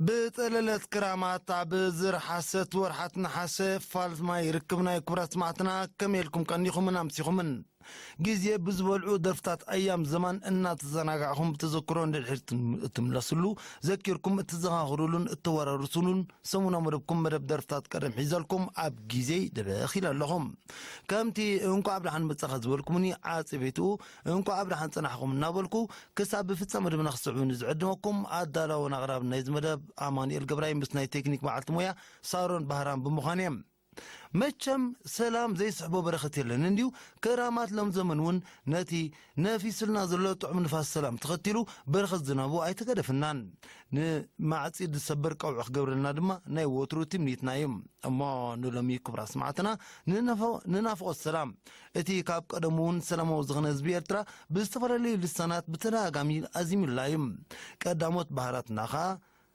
ብጠለለት ክራማት ኣብ ዝር ሓሰት ወርሓት ነሓሰ ፋልማይ ርክብናይ ክብራት ሰማዕትና ከመይ ኢልኩም ቀኒኹምን ኣምሲኹምን? ግዜ ብዝበልዑ ደርፍታት ኣያም ዘማን እናተዘናጋዕኹም ብተዘክሮ ንድሕሪት እትምለስሉ፣ ዘኪርኩም እትዘኻኽሩሉን እተወራርሱሉን ሰሙናዊ መደብኩም መደብ ደርፍታት ቀደም ሒዘልኩም ኣብ ግዜይ ደበኽ ኢለ ኣለኹም። ከምቲ እንኳዕ ብደሓን መጻኻ ዝበልኩምኒ ዓጽቤቱ እንኳዕ ብደሓን ጸናሕኩም እናበልኩ ክሳብ ብፍጻመ መደብና ክስዕቡኒ ዝዕድመኩም ኣዳላውን ኣቕራብን ናይዚ መደብ ኣማኑኤል ገብራይ ምስ ናይ ቴክኒክ በዓልቲ ሞያ ሳሮን ባህራን ብምዃን እየ። መቸም ሰላም ዘይስሕቦ በረኸት የለን እንድዩ። ክራማት ሎም ዘመን እውን ነቲ ነፊስልና ዘሎ ጥዑም ንፋስ ሰላም ተኸቲሉ በረኸት ዝናቡ ኣይተገደፍናን። ንማዕጺድ ዝሰበር ቀውዒ ክገብረልና ድማ ናይ ወትሩ ትምኒትና እዩ። እሞ ንሎሚ ክቡራት ሰማዕትና ንናፍቆ-፣ ንናፍቆት ሰላም። እቲ ካብ ቀደሙ እውን ሰላማዊ ዝኾነ ህዝቢ ኤርትራ ብዝተፈላለዩ ልሳናት ብተደጋጋሚ ኣዚሙላ እዩ። ቀዳሞት ባህራትና ኸኣ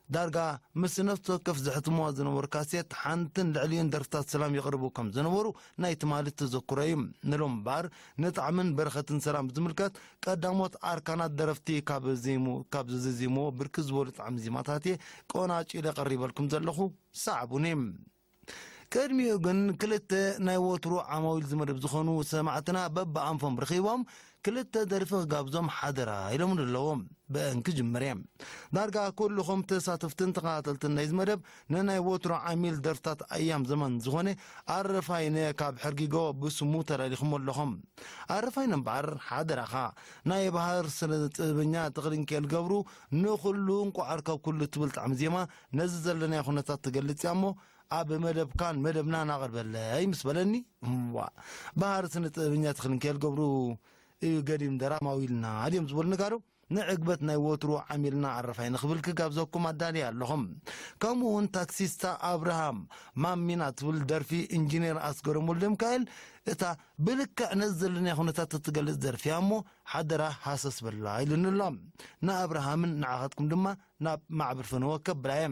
ዳርጋ ምስ ነፍሲ ወከፍ ዘሕትምዋ ዝነበሩ ካሴት ሓንትን ልዕሊኡን ደርፍታት ሰላም የቕርቡ ከም ዝነበሩ ናይ ትማሊ ተዘክሮ እዩ። ንሎም እምበኣር ንጣዕምን በረኸትን ሰላም ዝምልከት ቀዳሞት ኣርካናት ደረፍቲ ካብ ዜሙ-፣ ካብ ዘዜምዎ ብርክት ዝበሉ ጣዕሚ ዜማታት እየ ቆናጪለ ቀሪበልኩም ዘለኹ። ሰዓቡኒ። ቅድሚኡ ግን ክልተ ናይ ወትሩ ዓማዊል ዝመደብ ዝኾኑ ሰማዕትና በብኣንፎም ረኺቦም ክልተ ደርፊ ክጋብዞም ሓደራ ኢሎምኒ ኣለዉ። ብአን ክጅምር እየ። ዳርጋ ኩልኹም ተሳተፍትን ተኸታተልትን ናይዚ መደብ ንናይ ወትሩ ዓሚል ደርፍታት ኣያም ዘመን ዝኾነ ኣረፋይነ ካብ ሕርጊጎ ብስሙ ተላሊኹም ኣለኹም። ኣረፋይነ እምበኣር ሓደራኻ ናይ ባህር ስነ ጥበበኛ ተኽልንኬል ገብሩ ንኹሉ እንቋዕ ኣርካብ ኩሉ ትብል ጣዕሚ ዜማ ነዚ ዘለናዮ ኩነታት ትገልጽ እያ እሞ ኣብ መደብካን መደብናን ኣቕርበለይ ምስ በለኒ፣ እዋ፣ ባህር ስነ ጥበበኛ ተኽልንኬል ገብሩ እዩ ገዲም ደራማዊ ኢልና ድዮም ዝበሉ ነጋዶ? ንዕግበት ናይ ወትሩ ዓሚልና ኣረፋይ ንኽብል ክጋብዘኩም ኣዳልየ ኣለኹም። ከምኡ እውን ታክሲስታ ኣብርሃም ማሚና ትብል ደርፊ ኢንጂነር ኣስገዶም ወልደ ሚካኤል፣ እታ ብልክዕ ነዚ ዘለና ኩነታት እትገልጽ ደርፊ እያ እሞ፣ ሓደራ ሃሰስ በላ ኢሉኒ ኣሎ። ንኣብርሃምን ንዓኻትኩም ድማ ናብ ማዕበል ፈነወ ከብላ እየ።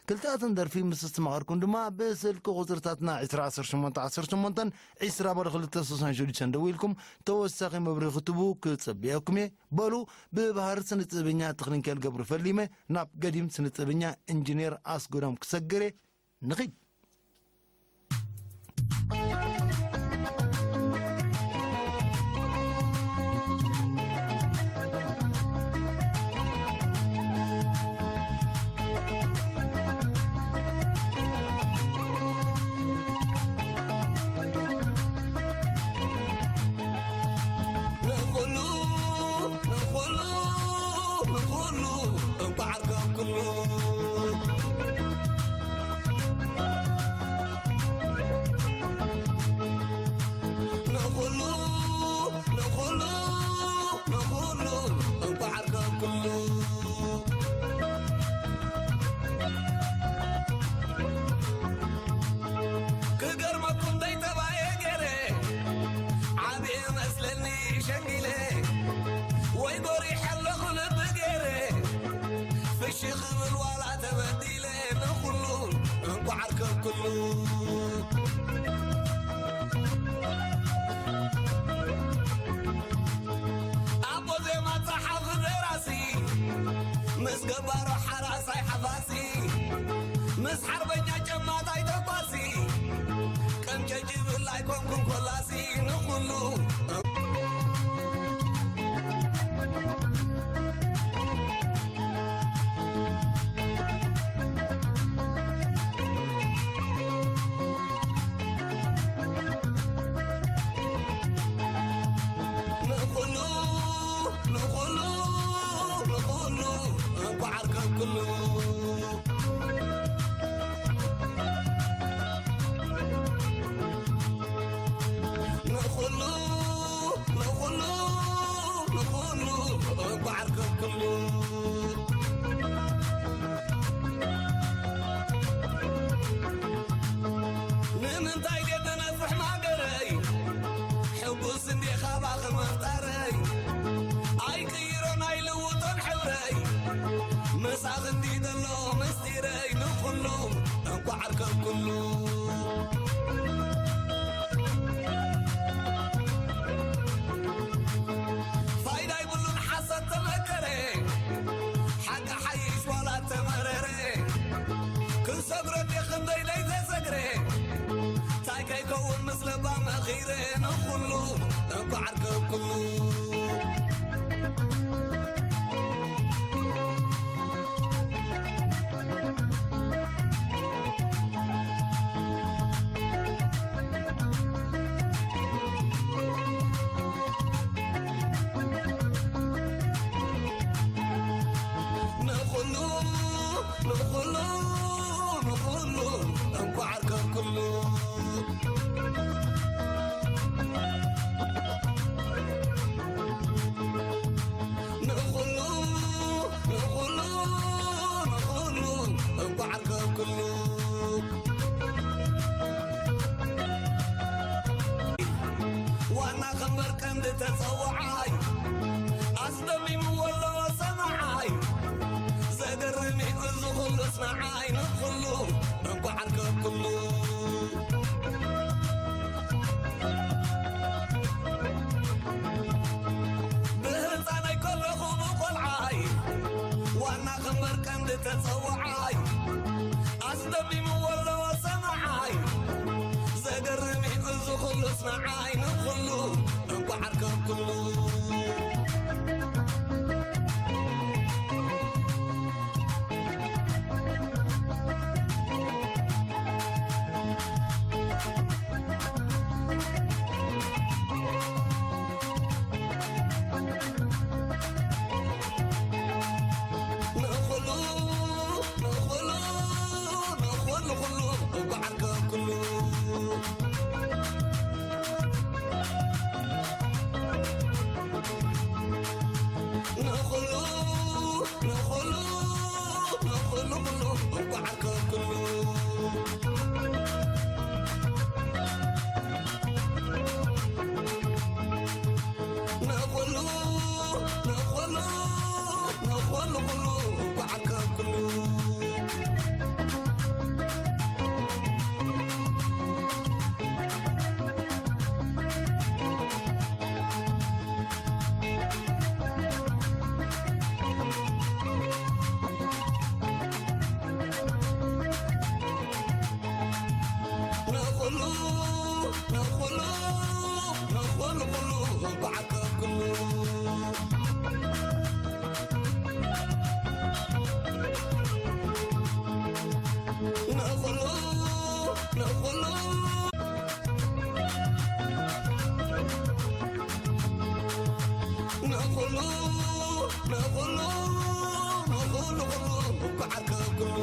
ክልቲኣተን ደርፊ ምስ እስተማቐርኩም ድማ ብስልኪ ቁጽርታትና ዕስራ ዓሰርተ ሸሞንተ ዓሰርተ ሸሞንተን ዕስራ ባዶ ክልተ ስሳን ሽዱሽተን ደዊልኩም ተወሳኺ መብርሂ ክትህቡ ክጸብየኩም እየ። በሉ ብባህር ስነ ጥበበኛ ተኽሊንኬል ገብሩ ፈሊመ ናብ ገዲም ስነ ጥበበኛ ኢንጂነር ኣስገዶም ክሰግር እየ። ንኺድ። ንኹሉ፣ ንኹሉ፣ ንኹሉ፣ እንቋዕ ዓርከ ኩሉ። ንኹሉ፣ ንኹሉ፣ ንኹሉ፣ እንቋዕ ዓርከ ኩሉ። ክገርመኩም ደይ ተባየ ገይረ፣ ዓብየ መስለኒ ሸንጊለ፣ ወይ ጎሪሐ ኣለኹ ልቢ ገይረ፣ ፍሽኽ ብል ዋላ ተበዲለ፣ ንኹሉ እንቋዕ ዓርከ ኩሉ። ኣቦ ዜማ ጸሓፊ ደራሲ፣ ምስ ገባሮ ሓራሳይ ሓፋሲ፣ ምስ ሓርበኛ ጨማታይ ተኳሲ፣ ቀንጨጭብል ኣይኮንኩን ኮላሲ፣ ንኹሉ ንኹሉ፣ ንኹሉ፣ ንኹሉ፣ እንቋዕ ዓርከ ኩሉ። ንኹሉ፣ ንኹሉ፣ ንኹሉ፣ እንቋዕ ዓርከ ኩሉ። ንምንታይ ድየ ተነፍሕ ማገረይ? ሕጉስ እንዴ ካባኺ ምፍጣረይ? ኣይቅይሮን ኣይልውጦን ሕብረይ። ምሳኺ እንዲ ዘሎ ምስጢረይ ንኹሉ እንቋዕ ዓርከ ኩሉ። ፋይዳ ይብሉን ሓሰት ተመከረ፣ ሓቂ ሓይሽ ዋላ ተመረረ። ኩሉ እንኳዕ ዓርከብ ኩሉ። ንኹሉ ንኹሉ ንኹሉ እንኳዕ ዓርከብ ኩሉ። ንኹሉ ንኹሉ ንኹሉ እንኳዕ ዓርከብ ኩሉ። ዋና ከንበር ቀንዲ ተጸዋዓይ ኣስደሚምዎ ኣሎ ሰማዓይ። ዘገርም እዩ እዚ ኩሉስ ንዓይ ንኹሉ እንኳዕ ዓርከብ ኩሉ። ብህፃነይ ከለኹ ብቆልዓይ ዋና ከንበር ቀንዲ ተፀዋዓይ ኣስደሚምዎ ኣለዎ ሰማዓይ። ዘገርም እዩ እዚ ኩሉስ ንዓይ ንኹሉ እንኳዕ ዓርከብ ኩሉ። ንኹሉ ንኹሉ ንኹሉ ኩሉ እንኳዕ ዓርከብ ኩሉ። ንኹሉ ንኹሉ ንኹሉ ኩሉ እንኳዕ ዓርከብ ኩሉ። ንኹሉ ንኹሉ ንኹሉ ኩሉ እንኳዕ ዓርከብ ኩሉ። ንኹሉ ንኹሉ ንኹሉ ኩሉ በዓል ኩሉ። ንኹሉ ንኹሉ ንኹሉ ንኹሉ ንኹሉ ኩሉ በዓል ኩሉ።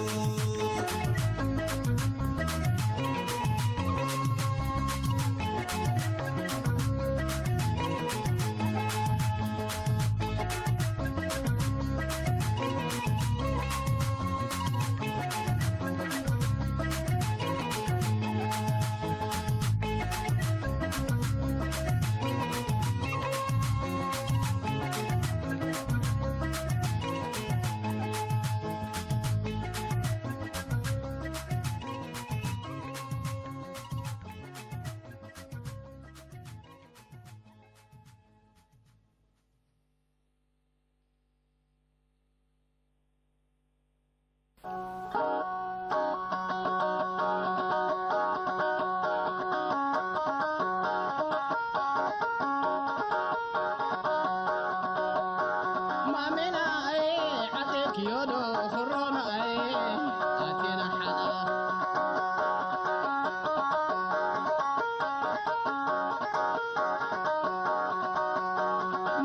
ማሜናይ ዓጤክዮ ዶ ክሮናይ ኣቴና ሓና።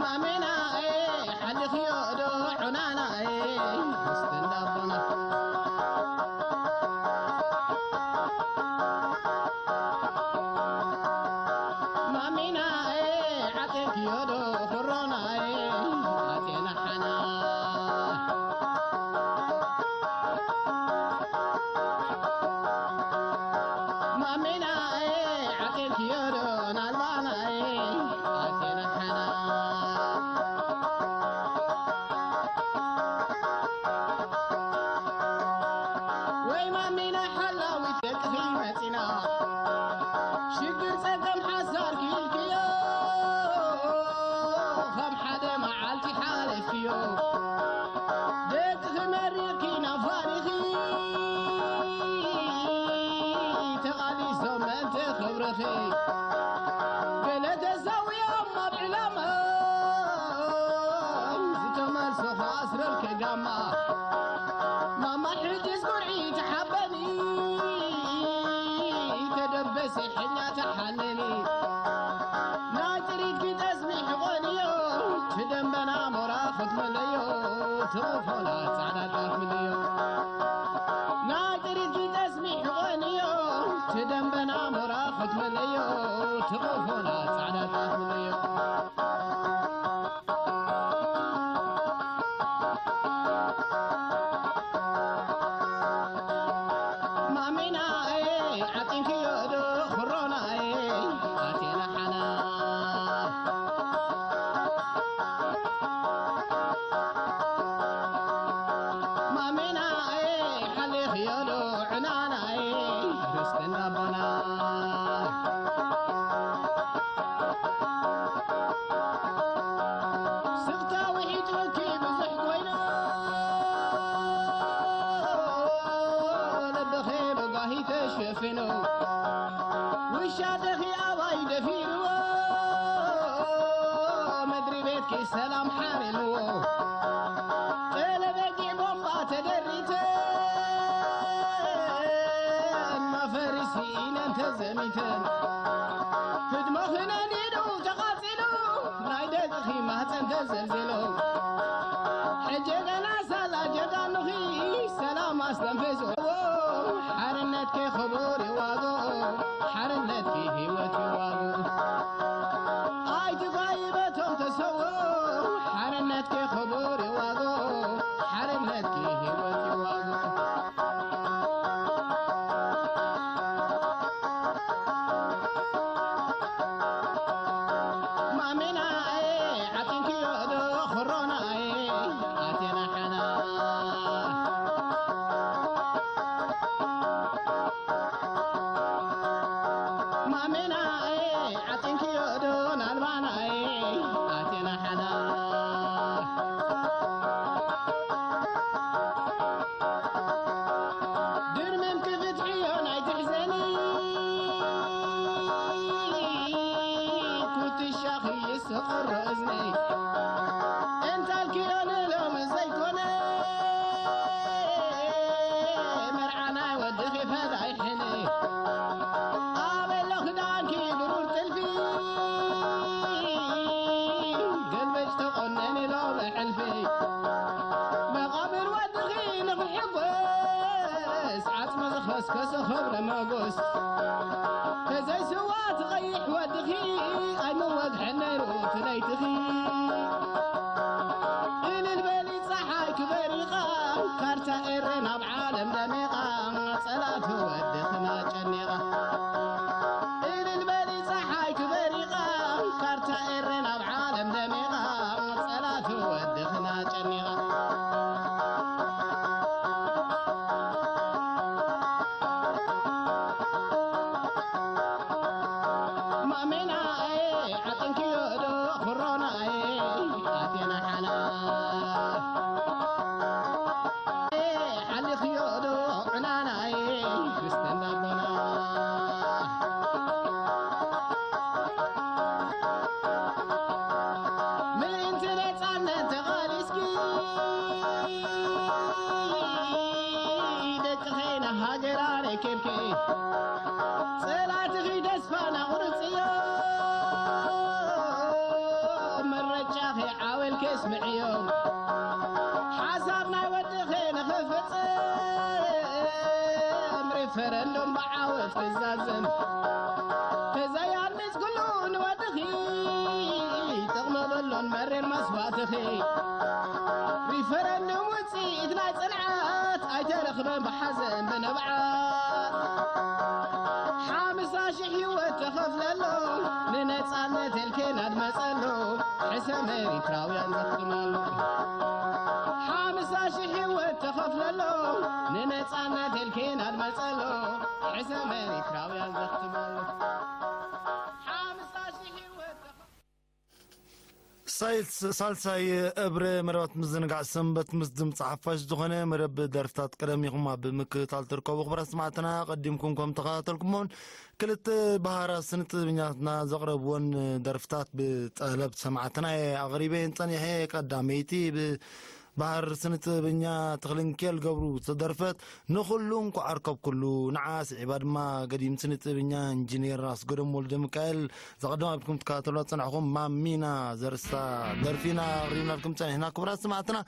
ማሜናይ ሓሊኽዮ ዶ ዑናናይ ምስቲ እንዳቦና። ማሚናይ ዓጤክዮ ዶ ክሮናይ ኣቴና ሓና። ማሚናይ ዓጤክዮ ዶ ናልባናይ ኣቴና ሓና። ማማ ሕጅስ ጉርዒ ተሓበኒ፣ ተደበሰ ሕኛ ተሓነኒ። ናይ ጥሪት ኪጠስሚ ሕቆንዮ፣ ትደንበና ሞራ ክትመለዮ፣ ትቕፎላ ጻዕዳ ጣፍ ምንዮ። ናይ ጥሪት ኪጠስሚ ሕቆንዮ፣ ትደንበና ሞራ ክትመለዮ፣ ትቕፎላ ጻዕዳ ጣፍ ምንዮ። ማሚናይ ዓጢንክዮ ዶ ክሮናይ ኣቴና ሓና። ማሚናይ ሓሊኽዮ ዶ ዕናናይ ርስቲ እንዳቦና። ስቕታ ውሒጡኪ ብዙሕ ኮይኑ፣ ልብኺ ብጓሂ ተሸፊኑ። ውሻ ደኺ ኣባይ ደፊርዎ፣ ምድሪ ቤትኪ ሰላም ሓሪምዎ። ጠለበጊዕ ቦምባ ተደሪተን፣ መፈርሲ ኢነን ተዘሚተን። ህድሞ ክነዲዱ ተቓጺሉ፣ ናይ ደቅኺ ማህፀን ተዘልዚሉ። ሕጂ ገና ሳላ ጀጋኑኺ ሰላም ኣስተንፍስዎ። ሓርነትኪ ክቡር ይዋግኦ፣ ሓርነትኪ ህይወት ይዋግኦ። ኣይትጓይ በቶም ተሰውኡ፣ ሓርነትኪ ክቡር ይዋግኦ፣ ሓርነትኪ ህይወት ይዋግኦ። ማሚናይ ዓጢንክዮ ዶ ክሮናይ ኣቴና ሓና። ማሜናይ ዓጢንክዮ ዶ ናልባናይ ኣቴና ሓና። ድርምም ክፍትሕዮ ናይ ትሕዘኒ፣ ኩትሻኺ ይስቕሮ እዝነይ። እንታልክዮ ንሎሚ ዘይኮነ፣ መርዓ ናይ ወድኺ ፈዳይ ሕነ። ኣበሎ ክዳንኪ ብሩር ጥልፊ፣ ገልበጭ ተቆነኒ ሎሚ ሕልፊ። መቓብር ወድኺ ንኽሕጎስ፣ ዓጽሚ ዝኸስከሰ ክብረ መጎስ። ተዘይስዋ ትቐይሕ ወድኺ፣ ኣይምወግሐን ነይሩ እቲ ለይትኺ። እልል በሊ ጸሓይ ክበሪቓ፣ ካርታ ኤረ ናብ ዓለም ደሚቓ፣ ጸላእቲ ወድኽና ጨኒቓ። እልል በሊ ጸሓይ ክበሪቓ፣ ካርታ ኤረ ናብ ዓለም ደሚቓ፣ ጸላእቲ ወድኽና ጨኒቓ። ማሜናይ ዓጥንክዮ ዶ ክሮናይ ኣቴና ሓና። ሓሊኽዮ ዶ ዕናናይ ክስተና ኣቦና። ምእንቲ ነጻነት ተቓሊስኪ፣ ደቂ ኸይና ሃገር ኣረኪብኪ። ጸላእትኺ ተስፋ ናቑርጽዮ፣ መረጫኺ ዓወልኪ ኣስምዕዮ። ሓሳብ ናይ ወድኺ ንኽፍጽም፣ ሪፈረንዱም ብዓወት ክዛዘም። ተዘይኣድሚጽ ኩሉ ንወድኺ፣ ጥቕሚ የብሉን መሪር መስዋእትኺ። ሪፈረንዱም ውጽኢት ናይ ጽንዓት፣ ኣይተረኽበን ብሓዘን ብንብዓት። ሓምሳ ሽሕ ህይወት ተኸፍለሉ፣ ንነጻነት ኢልኪ ናድመጸሉ፣ ሕሰም ኤሪትራውያን ዘኽትመሉ። ሓምሳ ሽሕ ህይወት ተኸፍለሉ፣ ንነጻነት ኢልኪ ናድመጸሉ፣ ሕሰም ኤሪትራውያን ዘኽትመሉ። ሓምሳ ሽሕ ህይወት ተኸ- ሳይልስ-፣ ሳልሳይ እብረ መደባት ምዝንጋዕ ሰንበት ምስ ድምፂ ሓፋሽ ዝኾነ መደብ ደርፍታት ቀደም ኢኹም ኣብ ምክትታል ትርከቡ። ክቡራት ሰማዕትና፣ ቀዲምኩም ከም ተኸታተልኩሞን ክልተ ባህራ ስነ ጥበበኛትና ዘቕረብዎን ደርፍታት ብጠለብ ሰማዕትና እየ ኣቕሪበየን ጸኒሐ። ቀዳመይቲ ብ-፣ ባህር ስነ ጥበበኛ ተኽለንኬል ገብሩ ዝተደርፈት ንኹሉ እንኳዕ ኣርከብኩሉ። ንዓ ስዒባ ድማ ገዲም ስነ ጥበበኛ ኢንጂነር ኣስገዶም ወልደ ሚካኤል ዘቐደማ ኢልኩም ትከታተሉዋ ዝጸናሕኩም ማሚና ዘርእስታ ደርፊና ኣቕሪብናልኩም ጸኒሕና። ክቡራት ሰማዕትና፣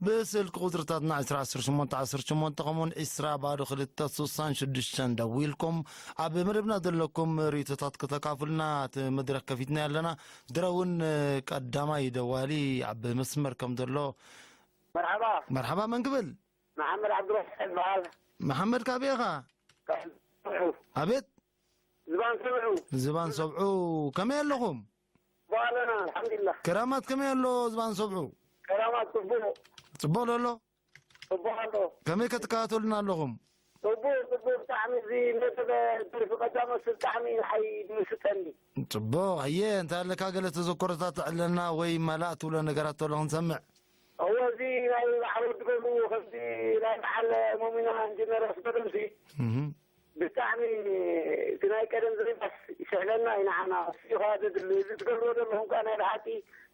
ብስልኪ ቁጽርታትና ዕስራ ዓሰርተ ሸሞንተ ዓሰርተ ሸሞንተ ከምኡውን ዕስራ ባዶ ክልተ ስሳን ሽዱሽተን ደዊልኩም ኣብ መደብና ዘለኩም ርእይቶታት ከተካፍሉና እቲ መድረኽ ከፊትና ኣለና። ድረ እውን ቀዳማይ ደዋሊ ኣብ መስመር ከም ዘሎ። መርሓባ። መርሓባ፣ መን ክብል? መሓመድ ዓብዱራሕማን ይበሃል። መሓመድ፣ ካበይ ኢኻ? ካብ ዝባን ሰብዑ። ኣቤት? ዝባን ሰብዑ። ዝባን ሰብዑ። ከመይ ኣለኹም? ጽቡቕ ኣለና፣ ኣልሓምዱሊላህ። ክራማት ከመይ ኣሎ ዝባን ሰብዑ? ክራማት ጽቡቕ። ጽቡቕ ዶ ኣሎ? ጽቡቕ ኣሎ። ከመይ ከትከታተሉና ኣለኹም? ጽቡቕ፣ ጽቡቕ፣ ብጣዕሚ እዚ መደብ ደርፊ ቀዳሞት ብጣዕሚ ንዓይ ዝምስጠኒ። ጽቡቕ። ኣየ፣ እንታይ ኣለካ፣ ገለ ተዘክሮታት ተዕለና ወይ መላእ ትብሎ ነገራት ተሎ ክንሰምዕ? እወ፣ እዚ ናይ በዓል ወዲ ገብሩ፣ ከምዚ ናይ በዓል ሞሚና ኢንጂነር ኣስገዶምሲ፣ እህ። ብጣዕሚ እቲ ናይ ቀደም ዝሪባስ ይስሕበና እዩ ንዓና። እሱ ኢኻ ዘድሊ። እዚ ትገብርዎ ዘለኹም ከኣ ናይ ብሓቂ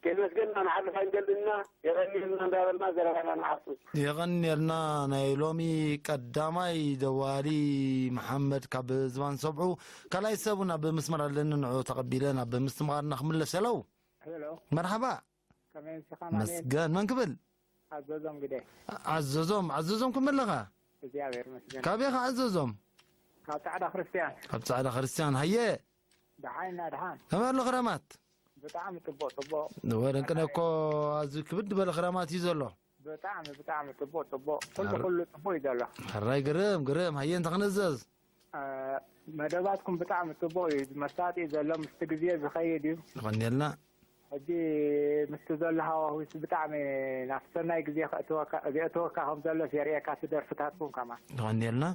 ከመስገንና ንሓልፍ ኣይንደልን ኢና። የቐንየልና እንዳበልና ዘረባና ንዓርቱ። የቐንየልና። ናይ ሎሚ ቀዳማይ ደዋሊ መሓመድ ካብ ዝባን ሰብዑ፣ ካልኣይ ሰብ እውን ኣብ መስመር ኣለኒ፣ ንዑ ተቐቢለ ናብ ምስትምቓርና ክምለስ። ሄሎ። ሄሎ። መርሓባ። ከመይ ኣምሲኻ? መስገን። መን ክብል? ኣዘዞም ግደ። ኣዘዞም፣ ኣዘዞም ከመይ ኣለኻ? እግዚኣብሔር ይመስገን። ካበይ ኢኻ ኣዘዞም? ካብ ጻዕዳ ክርስትያን። ካብ ጻዕዳ ክርስትያን። ሃየ። ደሓን ኢና፣ ደሓን። ከመይ ኣሎ ክረማት? ብጣዕሚ ጽቡቕ፣ ጽቡቕ። ወደንቅነ እኮ ኣዝዩ ክብድ ዝበለ ክረማት እዩ ዘሎ። ብጣዕሚ፣ ብጣዕሚ ጽቡቕ፣ ጽቡቕ። ኩሉ፣ ሕር-፣ ኩሉ ጽቡቕ እዩ ዘሎ። ሕራይ፣ ግርም፣ ግርም። ሃየ፣ እንታይ ክንእዘዝ? እ፣ መደባትኩም ብጣዕሚ ጽቡቕ እዩ። መሳጢ እዩ ዘሎ፣ ምስቲ ግዜ ዝኸይድ እዩ። የቐንየልና። ሕጂ ምስቲ ዘሎ ሃዋህውስ ብጣዕሚ ናብ ሰናይ ግዜ ከእትወካ፣ ዘእትወካ ከም ዘሎስ የርእየካ፣ እቲ ደርፍታትኩም ከማን። የቐንየልና።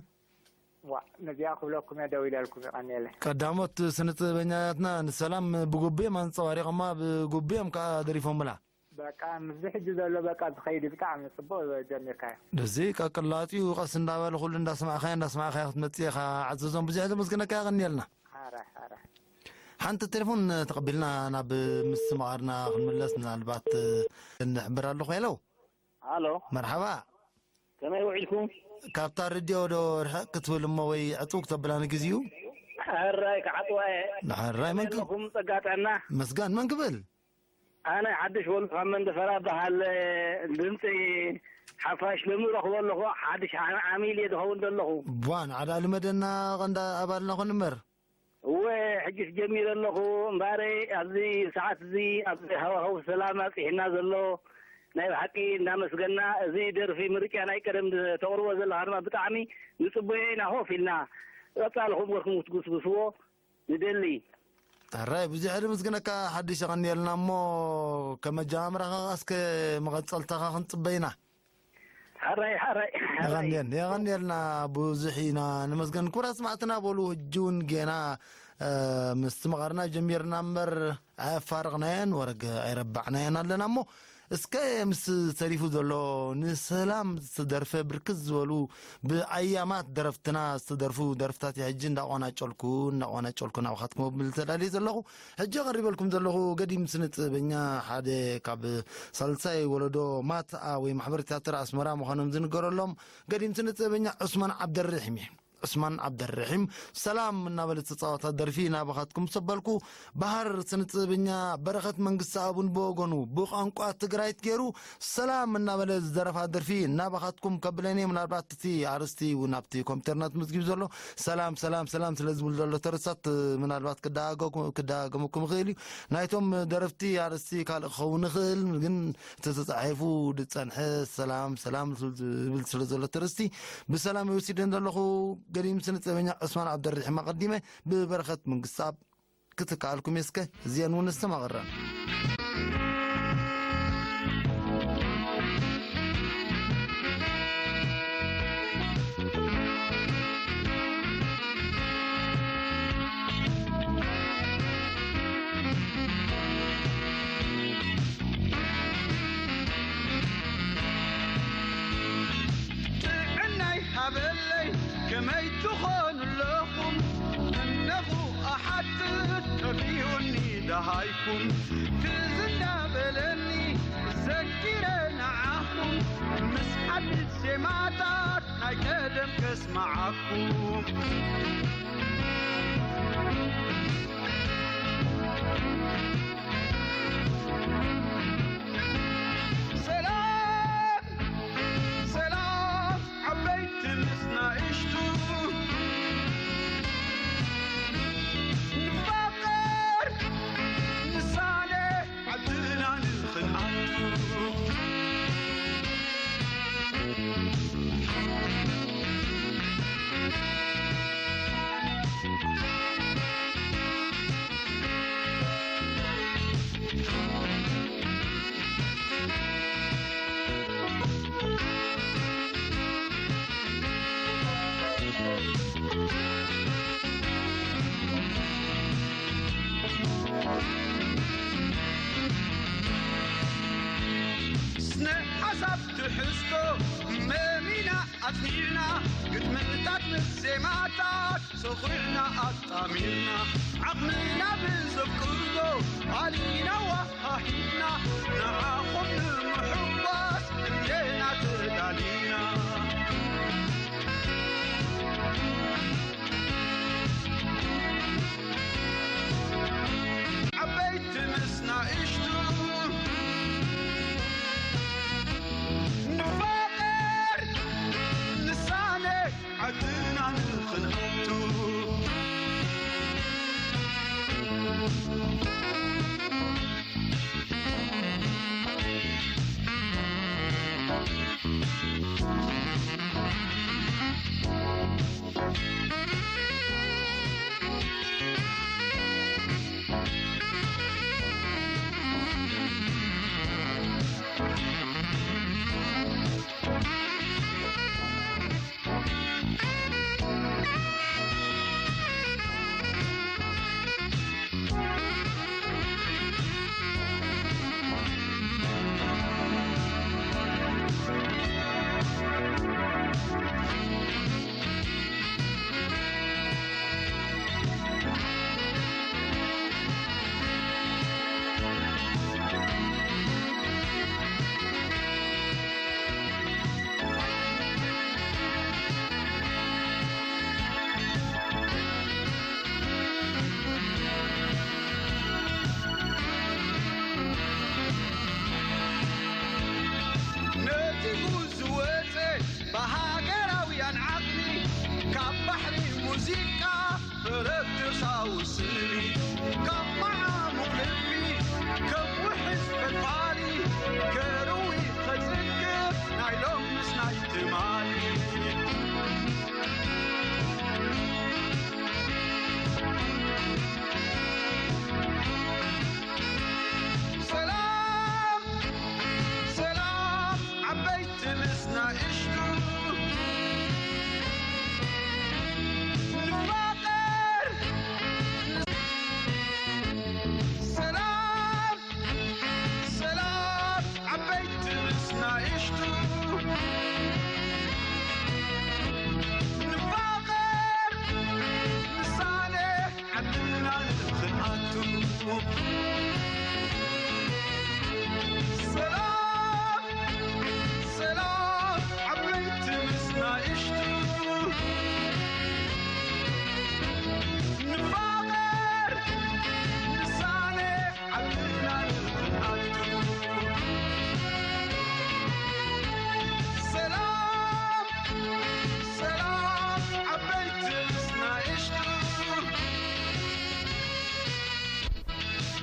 ዋ፣ ነዚኣ ክብለኩም እየ ደው ኢለልኩም፣ የቐንየለይ። ቀዳሞት ስነ ጥበበኛታትና ንሰላም ብግቡእ እዮም ኣንጸባሪቖማ፣ ብግቡእ እዮም ከኣ ደሪፎምላ። በቃ፣ ምስዚ ሕጂ ዘሎ በቃ ዝኸይድ ብጣዕሚ ጽቡቕ ጀሚርካዮ። እዚ ቀቅላጢኡ ቀስ እንዳበለ ኩሉ እንዳስማዕካዮ፣ እንዳስማዕካዮ ክትመጽእ ኢኻ። ዓዘዞም ብዙሕ ዘመስግነካ፣ የቐንየልና። ሓራይ፣ ሓራይ። ሓንቲ ቴሌፎን ተቐቢልና ናብ ምስትምቓርና ክንምለስ ምናልባት ንሕብር ኣለኹ። ሄሎ። ሃሎ። መርሓባ። ከመይ ውዒልኩም? ካብታ ሬድዮ ዶ ርሕቕ ክትብል እሞ ወይ ዕጽው ክተብላ ንግዚኡ? ሕራይ ክዓጽዋ እየ። ሕራይ መን ክ-? ከመይ ኣለኹም? ጸጋ ጥዕና? መስጋን መን ክብል? ኣነ ሓድሽ ወልዱ ካብ መንደፈራ በሃል። ድምፂ ሓፋሽ ሎሚ ረኽቦ ኣለኹ። ሓድሽ ዓ-፣ ዓሚል እየ ዝኸውን ዘለኹ። ቧን ዓዳ ልመደና ቀንዳ ኣባልና ኮን እምበር። እወ፣ ሕጅስ ጀሚረ ኣለኹ እምበኣረይ፣ ኣብዚ ሰዓት እዚ፣ ኣብዚ ሃዋህው ሰላም ኣብጺሕና ዘሎ፣ ናይ ብሓቂ እንዳመስገና፣ እዚ ደርፊ ምርጫ ናይ ቀደም ተቕርቦ ዘለኻ ድማ ብጣዕሚ ንጽበዮ ኢና ኮፍ ኢልና። ቀጻሊ ክብርኩም ክትጉስጉስዎ ንደሊ። ሕራይ፣ ብዙሕ ነመስግነካ ሓድሽ፣ የቐንየልና እሞ፣ ከመጃምራኻ እስከ መቐጸልታኻ ክንጽበ ኢና። ሓራይ፣ ሓራይ፣ ሓራይ። የቐንየል-፣ የቐንየልና ብዙሕ ኢና ንመስገን። ክቡራት ሰማዕትና በሉ፣ ሕጂ እውን ጌና፣ እ፣ ምስትምቓርና ጀሚርና እምበር ኣየፋረቕናዮን ወረግ ኣይረባዕናዮን ኣለና እሞ፣ እስከ ምስ ተሪፉ ዘሎ ንሰላም ዝተደርፈ ብርክት ዝበሉ ብኣያማት ደረፍትና ዝተደርፉ ደርፍታት እየ ሕጂ እንዳቋናጨልኩ፣ እንዳቋናጨልኩ ናባኻትኩም ክብል ተዳልየ ዘለኹ። ሕጂ ቀሪበልኩም ዘለኹ ገዲም ስነ ጥበበኛ ሓደ ካብ ሳልሳይ ወለዶ ማትኣ ወይ ማሕበር ትያትር ኣስመራ ምዃኖም ዝንገረሎም ገዲም ስነ ጥበበኛ ዑስማን ዓብደርሒም እዩ። ዑስማን ዓብደርሒም ሰላም እናበለ ዝተጻወታ ደርፊ ናባኻትኩም ሰበልኩ። ባህር ስነ ጥበበኛ በረኸት መንግስተኣብ እውን ብወገኑ ብቋንቋ ትግራይት ገይሩ ሰላም እናበለ ዝደረፋ ደርፊ ናባኻትኩም ከብለን እየ። ምናልባት እቲ ኣርእስቲ እውን ኣብቲ ኮምፒውተርና ተመዝጊቡ ዘሎ ሰላም፣ ሰላም፣ ሰላም ስለ ዝብል ዘሎ ተረሳት ምናልባት ክደጋገ-፣ ክደጋገመኩም ይኽእል እዩ። ናይቶም ደረፍቲ ኣርእስቲ ካልእ ክኸውን ይኽእል፣ ግን እቲ ተጻሒፉ ዝጸንሐ ሰላም፣ ሰላም ዝብል ስለ ዘሎ ተረስቲ ብሰላም ይወሲደን ዘለኹ። ገዲም ስነ ጥበበኛ ዑስማን ዓብደርሒም ኣቐዲመ ብበረኸት መንግስተኣብ ክትከኣልኩም እስከ እዚአን እውን እስተማቕረን። ጥዕናይ ሃበለይ ከመይ ትኾኑ ኣለኹም? እነኹ ኣሓትት ጠፊኡኒ ደሃይኩም ትዝ እንዳበለኒ ዘኪረ ንዓኹም። እስማዓኩም። ሰላም ሰላም ዓበይቲ ምስ ናእሽቱ ንፋቐር ንሳነ ዓድና ንኽንኣቱ። ስነ ሓሳብ ትሕዝቶ መሚና ኣጽኒዕና፣ ግጥምታት ምስ ዜማታት ሰኺዕና ኣጣሚርና፣ ዓቕምና ብዘፍቅዶ ኣሊና ወሃሂድና፣ ንዓኹም ንምሕጓስ እምነና ተዳሊና። ዓበይቲ ምስ ናእሽቱ ንፋቐር ንሳነ ዓድና ንኽንኣቱ። ነቲጉ ዝወፀ ብሃገራውያን ዓቕሚ ካብ ባሕሪ ሙዚቃ ረብርሳዊ ስእሊ ካብ መዓሙቕ ልቢ ከም ውሕዝ ፈልፋሊ ከርዊ ከጽግብ ናይ ሎምስ ናይ ትማሊ። ሰላም ሰላም ዓበይቲ ምስ ናእሽቱ ንፋቐር። ሰላም ሰላም ዓበይቲ ምስ ናእሽቱ ንፋቐር ምሳሌ ዓድና ንኽንኣቱ። ሰላም ሰላም ዓበይቲ ምስ ናእሽቱ ንፋቐር ምሳሌ ዓድና ንኽንኣቱ። ሰላም ሰላም ዓበይቲ ምስ ናእሽቱ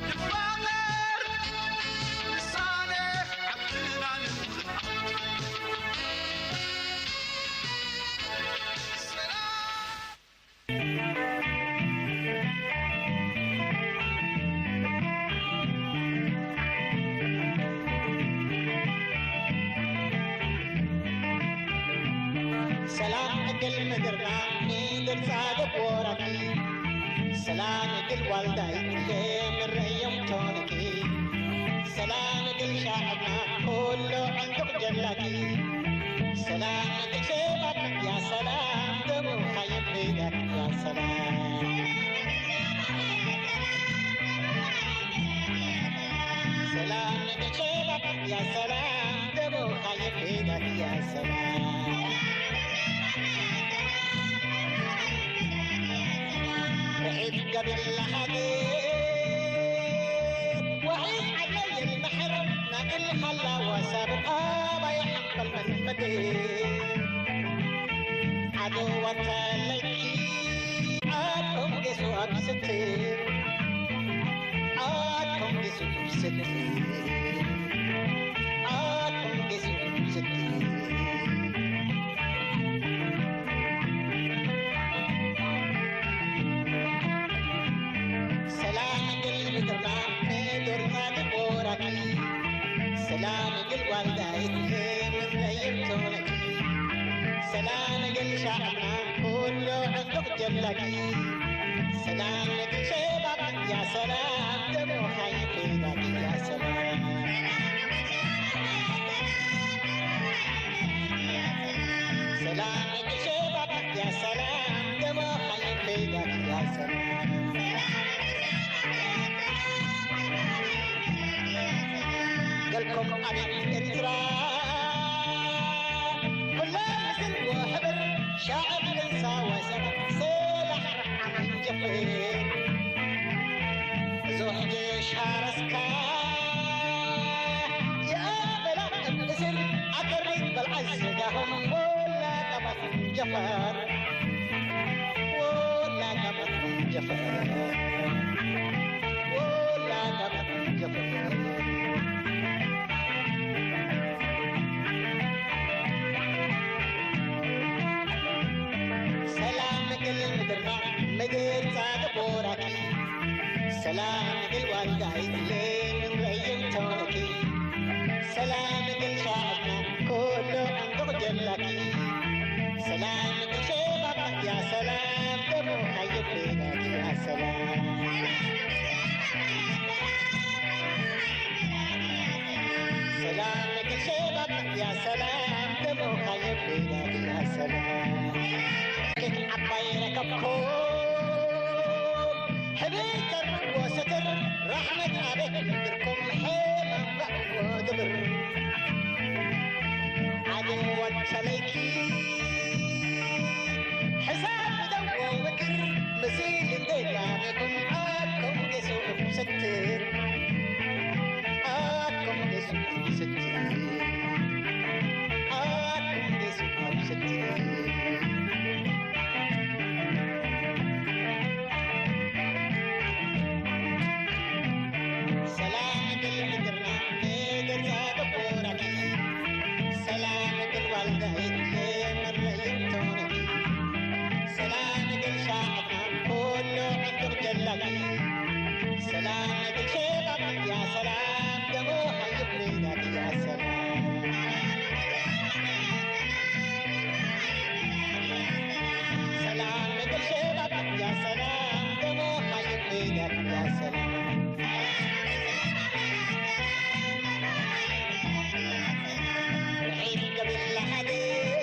ንፋቐር ምሳሌ ዓድና ንኽንኣቱ። ሰላም ሰላም እግል ምድርና ንግል ጻድቅ ወራኪ ሰላም እግል ዋልዳይ ክምረዮም ቶንኪ ሰላም እግል ሻዕብና ኩሉ ዕንቅቕ ጀላኪ ሰላም እግል ሸባብ ያ ሰላም ደሙኻ ይፍደክ ያ ሰላም ሰላም እግል ሸባብ ያ ሰላም ደሙኻ ይፍደክ ያ ሰላም بالحق وحي علي البحر نقل خلا وسابق آبا يحقل من مدين عدو وتلكي عدكم قسو أبستين عدكم قسو أبستين عدكم قسو أبستين ሰላም ግል ምድርና ምድርና ድቦራኪ ሰላም ግል ዋልዳይት ምረይም ቶነኪ ሰላም ግል ሻዕና ኩሉ ዕንዱቕ ጀላኪ ሰላም ግል ሸባብ ያ ሰላም ደሞ ኻይት ዳኪ ያ ሰላም ሰላም ግል ሸባብ ያ ሰላም ደሞ ኻይት ዳኪ ያ ሰላም ገልኩም ኣብ ኤርትራ ኩሎም ምስል ወሕብር ሻዕብ እንሳ ወሰብ ሰላሕ ዓመን ጀፍር እዞ ሕጂ ሻረስካ የኣበላ እብ እስር ኣከሪት በልዓይ ስጋሆም ወላ ቀባስ ጀፈር ሰላም ግል ምድርና ምድር ጻድቅ ቦራኪ ሰላም ግል ዋልዳይ ለምን ረይም ተወነኪ ሰላም ግል ሻዕብና ኩሉ ዕንዱቕ ጀላኪ ሰላም ግል ሸባብ ያ ሰላም ደሞ ኻይብናኪ ያ ሰላም ሰላም ግል ሸባብ ያ ሰላም ደሞ ኻይብናኪ ያ ሰላም ኬክ ዓባይ ረከብኩም ሕብር ተርቦ ሰተር ራሕመት ኣቤት ምድርኩም ሕማም ባእዎ ግብር ዓድወት ሰለይኪ ሕሳብ ደዎ ምክር ምስል እንደጋሚኩም ኣኩም ጌሱ ስትር ኣኩም ጌሱ ስትር ኣኩም ጌሱ ስትር ሰላም ግል ምድርና ምድር ጻድቅ ቦራኪ ሰላም ግል ዋልዳይ ለመረይም ተውነኪ ሰላም ግል ሻዕብና ኩሉ ዕንዱቕ ጀላኪ ሰላም ግል ሸባብ ያ ሰላም ደሞ ኻይብ ሜዳኪ ያ ሰላም ሰላም ግል ሸባብ ያ ሰላም ደሞ ኻይብ ሜዳኪ ያ ሰላም ርሒብ ገቢላ ሃገር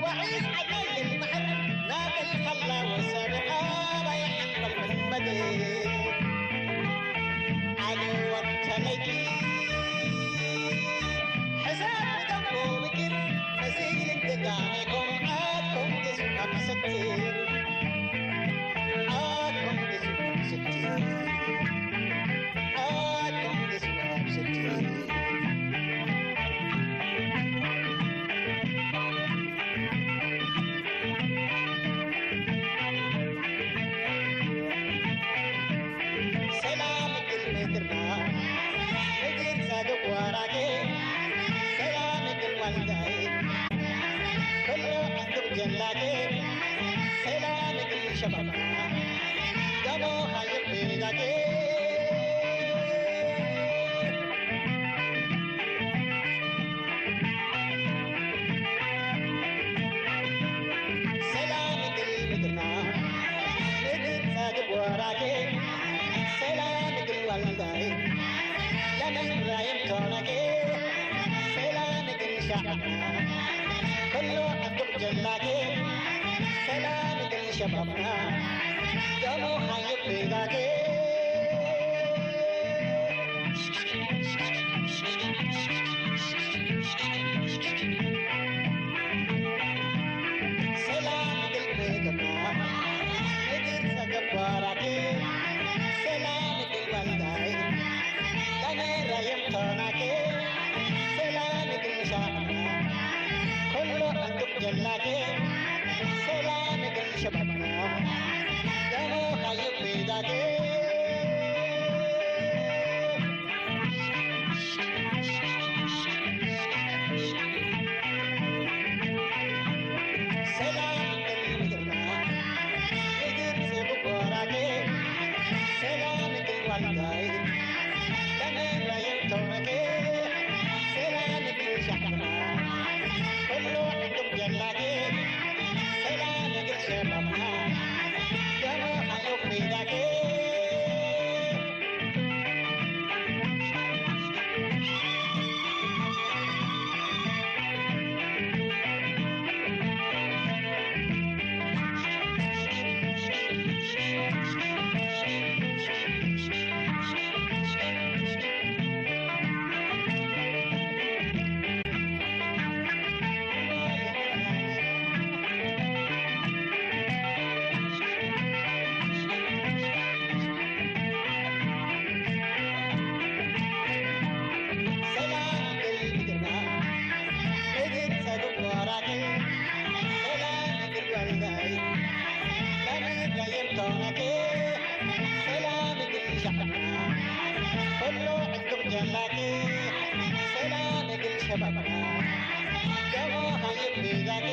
ወሒድ ዓባይ ልምዓት ናበል ሓላ ወሰብ ኣባይ ሓንበል መመድ ዓድወት ተለይኪ ሕሳብ ደሞ ምክር መሲል ደጋሚኩም ኣኩም ጌሱ ኣብ ሰትር ኣኩም ጌሱ ኣብ ሰትር ኣኩም ጌሱ ኣብ ሰትር ሰላም ግል ምድርና ምድር ዛግብ ወራጌ ሰላም ግል ዋልዳይ ኩሉ ዕንዱቕ ጀላጌ ሰላም ግል ሸባብና ደሞ ሃይብ ሜዳጌ ሰላም ግል ምድርና ምድር ጻድቅ ወራጌ ሰላም ግል ዋልዳይ ለምን ራይም ቶናጌ ሰላም ግል ሻዕብና ኩሉ ዕንዱቕ ጀላጌ ሰላም ግል ሸባብና ደሞ ሃይብ ሜዳጌ ሰላም ግል ምድርና ምድር ሰላም ግን ሸባብና ደሞ ካየቤዳጌ ሰላም ግን ምድርና የግብፅ ብቆራጌ ሰላም ግን ዋልዳይ ለመራየን ተውነጌ ሰላም ግን ሻዕና ኩሉ ዕዱም ጀላጌ ሰላም ግን ሸባብና ደሞ ካየቤዳጌ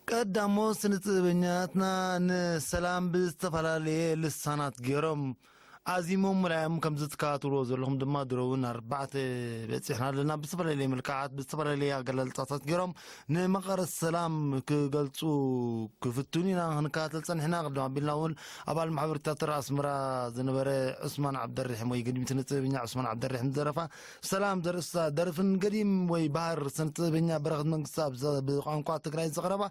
ቀዳሞት ስነ ጥበበኛትና ንሰላም ብዝተፈላለየ ልሳናት ገይሮም ኣዚሞም ምርኣዮም ከም ዝትከታተልዎ ዘለኹም ድማ ድሮ እውን ኣርባዕተ በፂሕና ኣለና። ብዝተፈላለየ መልክዓት ብዝተፈላለየ ኣገላልፃታት ገይሮም ንመቐረት ሰላም ክገልፁ ክፍትኑ ኢና ክንከታተል ፀኒሕና። ቅድም ኣቢልና እውን ኣባል ማሕበር ቲያትር ኣስመራ ዝነበረ ዑስማን ዓብደርሒም ወይ ግድሚ ስነ ጥበበኛ ዑስማን ዓብደርሒም ዝደረፋ ሰላም ዘርእስታ ደርፍን ገዲም ወይ ባህር ስነ ጥበበኛ በረኸት መንግስቲ ብቋንቋ ትግራይ ዘቕረባ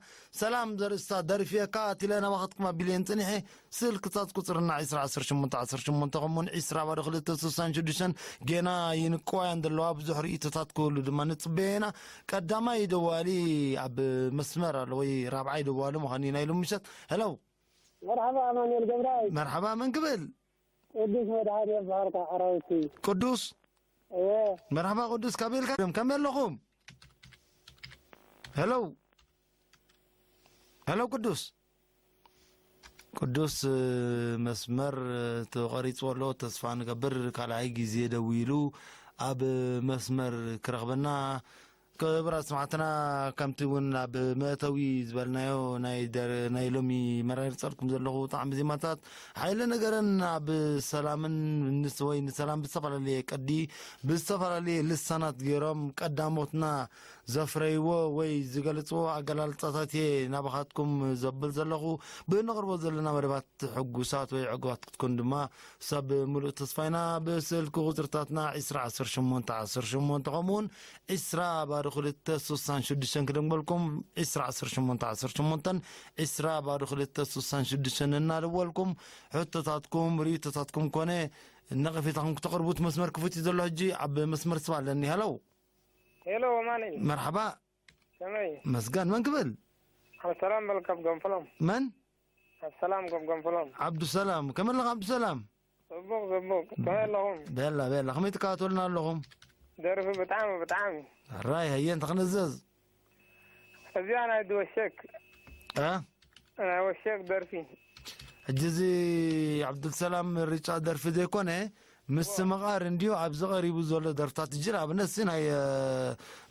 ሰላም ዘርእስታ ደርፊ እየ ከኣቲለ ናባኻትኩም ኣቢለየን ጸኒሐ። ስልክታት ቁጽርና ዕስራ ዓሰርተ ሸሞንተ ዓሰርተ ሸሞንተ ከምኡውን ዕስራ ባዶ ክልተ ስሳን ሽዱሽተን ጌና ይንቀዋያን ዘለዋ ብዙሕ ርእይቶታት ክህሉ ድማ ንጽበየና። ቀዳማይ ደዋሊ ኣብ መስመር ኣሎ ወይ ራብዓይ ደዋሊ ምዃኑ እዩ ናይ ሎሚ ምሸት። ሄሎ። መርሓባ ኣማኑኤል ገብራይ። መርሓባ መን ክብል? ቅዱስ መድሃኔ በሃርካ ኣራዊቲ። ቅዱስ? እወ። መርሓባ ቅዱስ ካበይ ኢልካ? ከመይ ኣለኹም? ሄሎ። ሄሎ ቅዱስ። ቅዱስ መስመር ተቐሪጹ ኣሎ። ተስፋ ንገብር ካልኣይ ግዜ ደዊሉ ኣብ መስመር ክረኽበና። ክቡራት ሰማዕትና ከምቲ እውን ኣብ መእተዊ ዝበልናዮ ናይ ደር ናይ ሎሚ መራርጸልኩም ዘለኹ ጣዕሚ ዜማታት ሓይለ ነገረን ኣብ ሰላምን ንስ ወይ ንሰላም ብዝተፈላለየ ቅዲ ብዝተፈላለየ ልሳናት ገይሮም ቀዳሞትና ዘፍረይዎ ወይ ዝገልጽዎ ኣገላልጻታት እየ ናባኻትኩም ዘብል ዘለኹ። ብነቕርቦ ዘለና መደባት ሕጉሳት ወይ ዕጉባት ክትኮኑ ድማ ሰብ ምሉእ ተስፋ ኢና። ብስልኪ ቁጽርታትና ዕስራ ዓሰርተ ሸሞንተ ዓሰርተ ሸሞንተ ከምኡውን ዕስራ ባዶ ክልተ ስሳን ሽዱሽተን ክደግመልኩም ዕስራ ዓሰርተ ሸሞንተ ዓሰርተ ሸሞንተን ዕስራ ባዶ ክልተ ስሳን ሽዱሽተን እናደወልኩም ሕቶታትኩም ርእይቶታትኩም ኮነ ነቐፌታኹም ክተቕርቡት መስመር ክፉት እዩ ዘሎ። ሕጂ ኣብ መስመር ስባ ኣለኒ። ሃለው። ሄሎ ማነይ? መርሓባ። ከመይ? መስጋን መን ክብል? ኣብ ሰላም በል ካብ ገንፍሎም። መን? ኣብ ሰላም ካብ ገንፍሎም። ዓብዱሰላም ከመይ ኣለኻ ዓብዱሰላም? ጽቡቕ ጽቡቕ። ከመይ ኣለኹም? ቤላ ቤላ ከመይ ትከታተሉና ኣለኹም? ደርፊ ብጣዕሚ ብጣዕሚ። ሕራይ ሃየ እንተ ክንእዘዝ። እዚኣ ናይ ድወሸክ። እ? ናይ ወሸክ ደርፊ። ሕጂ እዚ ዓብዱልሰላም ሪጫ ደርፊ ዘይኮነ ምስ ምቓር እንድዩ ኣብዚ ቀሪቡ ዘሎ ደርፍታት እጂ ንኣብነት ሲ ናይ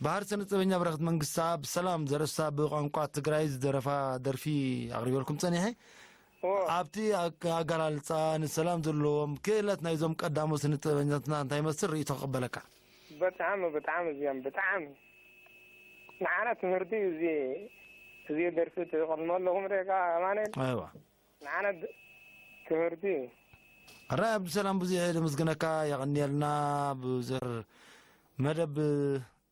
ባህር ስነ ጥበበኛ በረኸት መንግስታ ብሰላም ዘርእስታ ብቋንቋ ትግራይ ዝደረፋ ደርፊ ኣቕሪበልኩም ጸኒሐ። ኣብቲ ኣገላልጻ ንሰላም ዘለዎም ክእለት ናይዞም ቀዳሞት ስነ ጥበበኛትና እንታይ ይመስል ርእይቶ ክቕበለካ? ብጣዕሚ ብጣዕሚ እዚኦም ብጣዕሚ ንዓና ትምህርቲ እዩ። እዚ እዚ ደርፊ ትቕድሞ ኣለኹም ሬጋ ኣማኑኤል። ኣይዋ። ንዓና ድ- ትምህርቲ እዩ። ሕራይ ኣብዱሰላም ብዙሕ እየ ደመስግነካ። የቐንየልና ብዙር መደብ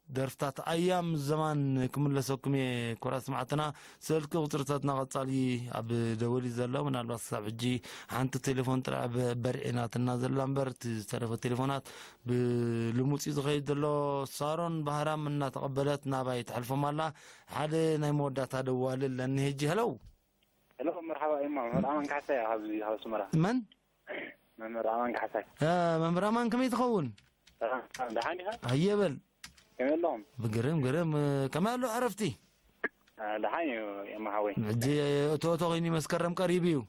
ደርፍታት ኣያም ዘማን ክምለሰኩም እየ። ክቡራት ሰማዕትና፣ ስልኪ ቁፅርታትና ቀፃሊ ኣብ ደወል እዩ ዘሎ። ምናልባት ክሳብ ሕጂ ሓንቲ ቴሌፎን ጥራሕ በ-፣ በርዒናትና ዘላ እምበር፣ እቲ ዝተረፈ ቴሌፎናት ብልሙፅ እዩ ዝኸይድ ዘሎ። ሳሮን ባህራም እናተቐበለት ናባይ ትሕልፎም ኣላ። ሓደ ናይ መወዳእታ ደዋሊ ኣለኒ ሕጂ። ሄሎ። ሄሎ፣ መርሓባ ኤማ። መምህር ኣማን ካሕሳይ እያ፣ ካብዚ ካብ ኣስመራ። መን? መምህር ኣማን ካሕሳይ። እ፣ መምህር ኣማን፣ ከመይ ትኸውን? ሰላም፣ ሰላም፣ ደሓን ኢኻ? ኣየበል። ከመይ ኣለኹም? ብግርም፣ ግርም፣ እ፣ ከመይ ኣሎ ዕረፍቲ? እ፣ ደሓን እዩ ኤማ ሓወይ። ሕጂ እቶ እቶ ኮይኑ መስከረም ቀሪቡ እዩ።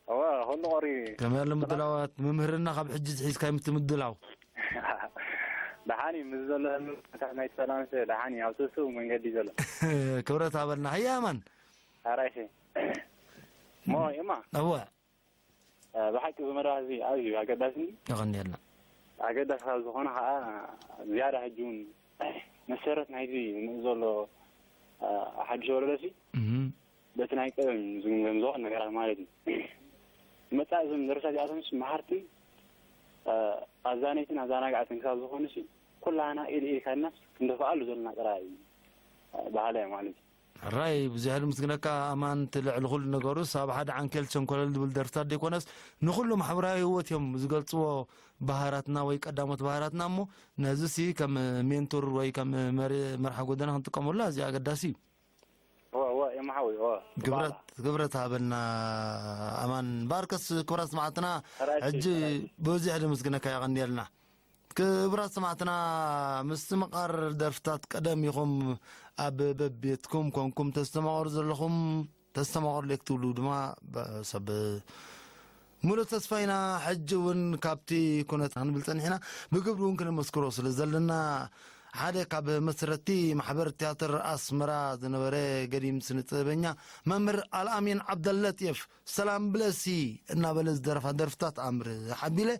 እወ፣ ኩሉ ቀሪቡ እዩ። ከመይ ኣሎ ምድላዋት? መምህርና ካብ ሕጂ ዝሒዝካ ምትምድላው። ደሓን እዩ፣ ምስ ዘሎ ህልምታት ናይ ሰላም ሰ ደሓን እዩ፣ ኣብ ስሱ መንገዲ ዘሎ። ክብረት ኣበልና። ሃየ ኣማን። ኣራይሲ። ሞ ኤማ። እወ። እ፣ ብሓቂ እዚ መርሃ እዚ ኣዝዩ ኣገዳሲ እዩ። የቐንየልና። ኣገዳሲ ካብ ዝኾነ ኸዓ ዝያዳ ሕጂ እውን መሰረት ናይዚ ንርኢ ዘሎ፣ እ፣ ሓድሽ ወለዶሲ እም። በቲ ናይ ቀደም ዝግምገም ዝኾነ ነገራት ማለት እዩ። መጻኢ እዞም ደረሳት እዚኣቶምስ መሃርትን፣ እ፣ ኣዛነይትን ኣዘናጋዕትን ክሳብ ዝኾኑሲ ኩላህና ኢድ ኢድ ካድናስ ክንደፍኣሉ ዘለና ጥራይ እዩ፣ እ፣ በሃላይ ማለት እዩ። ሕራይ ብዙሕ ልምስግነካ ኣማን፣ እቲ ልዕሊ ኩሉ ነገሩስ ኣብ ሓደ ዓንኬል ሸንኮለል ዝብል ደርፍታት ዘይኮነስ ንኩሉ ማሕበራዊ ህይወት እዮም ዝገልጽዎ ባህራትና ወይ ቀዳሞት ባህራትና እሞ ነዚ ሲ ከም ሜንቶር ወይ ከም መሪ-፣ መርሓ ጎደና ክንጥቀመሉ ኣዝዩ ኣገዳሲ እዩ። እወ፣ እወ፣ የማሓዊ፣ እወ። ክብረት፣ ክብረት ሃበልና ኣማን። ባርከስ ክብራት ሰማዕትና ሕራይ፣ ሕጂ ሕራይ። ብዙሕ ልምስግነካ የቐንየልና። ክብራት ሰማዕትና፣ ምስትምቓር ደርፍታት ቀደም ኢኹም ኣብ በቤትኩም ኮንኩም ተስተማቕሩ ዘለኹም፣ ተስተማቕሩ ለይክ ትብሉ ድማ ብ-፣ ሰብ ሙሉእ ተስፋ ኢና። ሕጂ እውን ካብቲ ኩነት ክንብል ጸኒሕና፣ ብግብሪ እውን ክነመስክሮ ስለ ዘለና፣ ሓደ ካብ መስረቲ ማሕበር ትያትር ኣስመራ ዝነበረ ገዲም ስነ ጥበበኛ መምህር ኣልኣሚን ዓብደለጥየፍ፣ ሰላም ብለሲ እናበለ ዝደረፋ ደርፍታት ኣምር ሓቢለ፣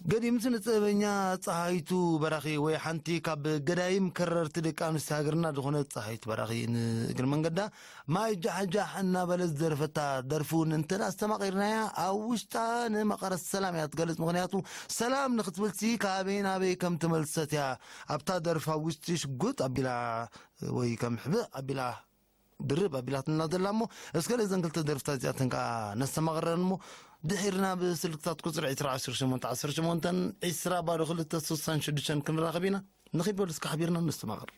ገዲም ስነ ጥበበኛ ጸሃይቱ በራኺ ወይ ሓንቲ ካብ ገዳይም ከረርቲ ደቂ ኣንስትዮ ሃገርና ዝኾነት ጸሃይቱ በራኺ ንእግሪ መንገዳ ማይ ጃሕጃሕ እናበለ ዝደረፈታ ደርፊ እውን እንተ ኣስተማቒርናያ ኣብ ውሽጣ ንመቐረት ሰላም እያ ትገልጽ። ምኽንያቱ ሰላም ንኽትብልሲ ካበይ ናበይ ከም ትመልሰት እያ ኣብታ ደርፊ ኣብ ውሽጢ ሽጉጥ ኣቢላ ወይ ከም ሕብእ ኣቢላ ድርብ ኣቢላትና ዘላ እሞ፣ እስከ ነዘን ክልተ ደርፍታት እዚኣተን ከኣ ነስተማቕረን እሞ፣ ድሒርና ብስልክታት ቁጽሪ ዕስራ ዓሰርተ ሸሞንተ ዓሰርተ ሸሞንተ ዕስራ ባዶ ክልተ ስሳን ሽዱሽተን ክንራኸብ ኢና። ንኺድ በሉ እስከ ሓቢርና ነስተማቕር።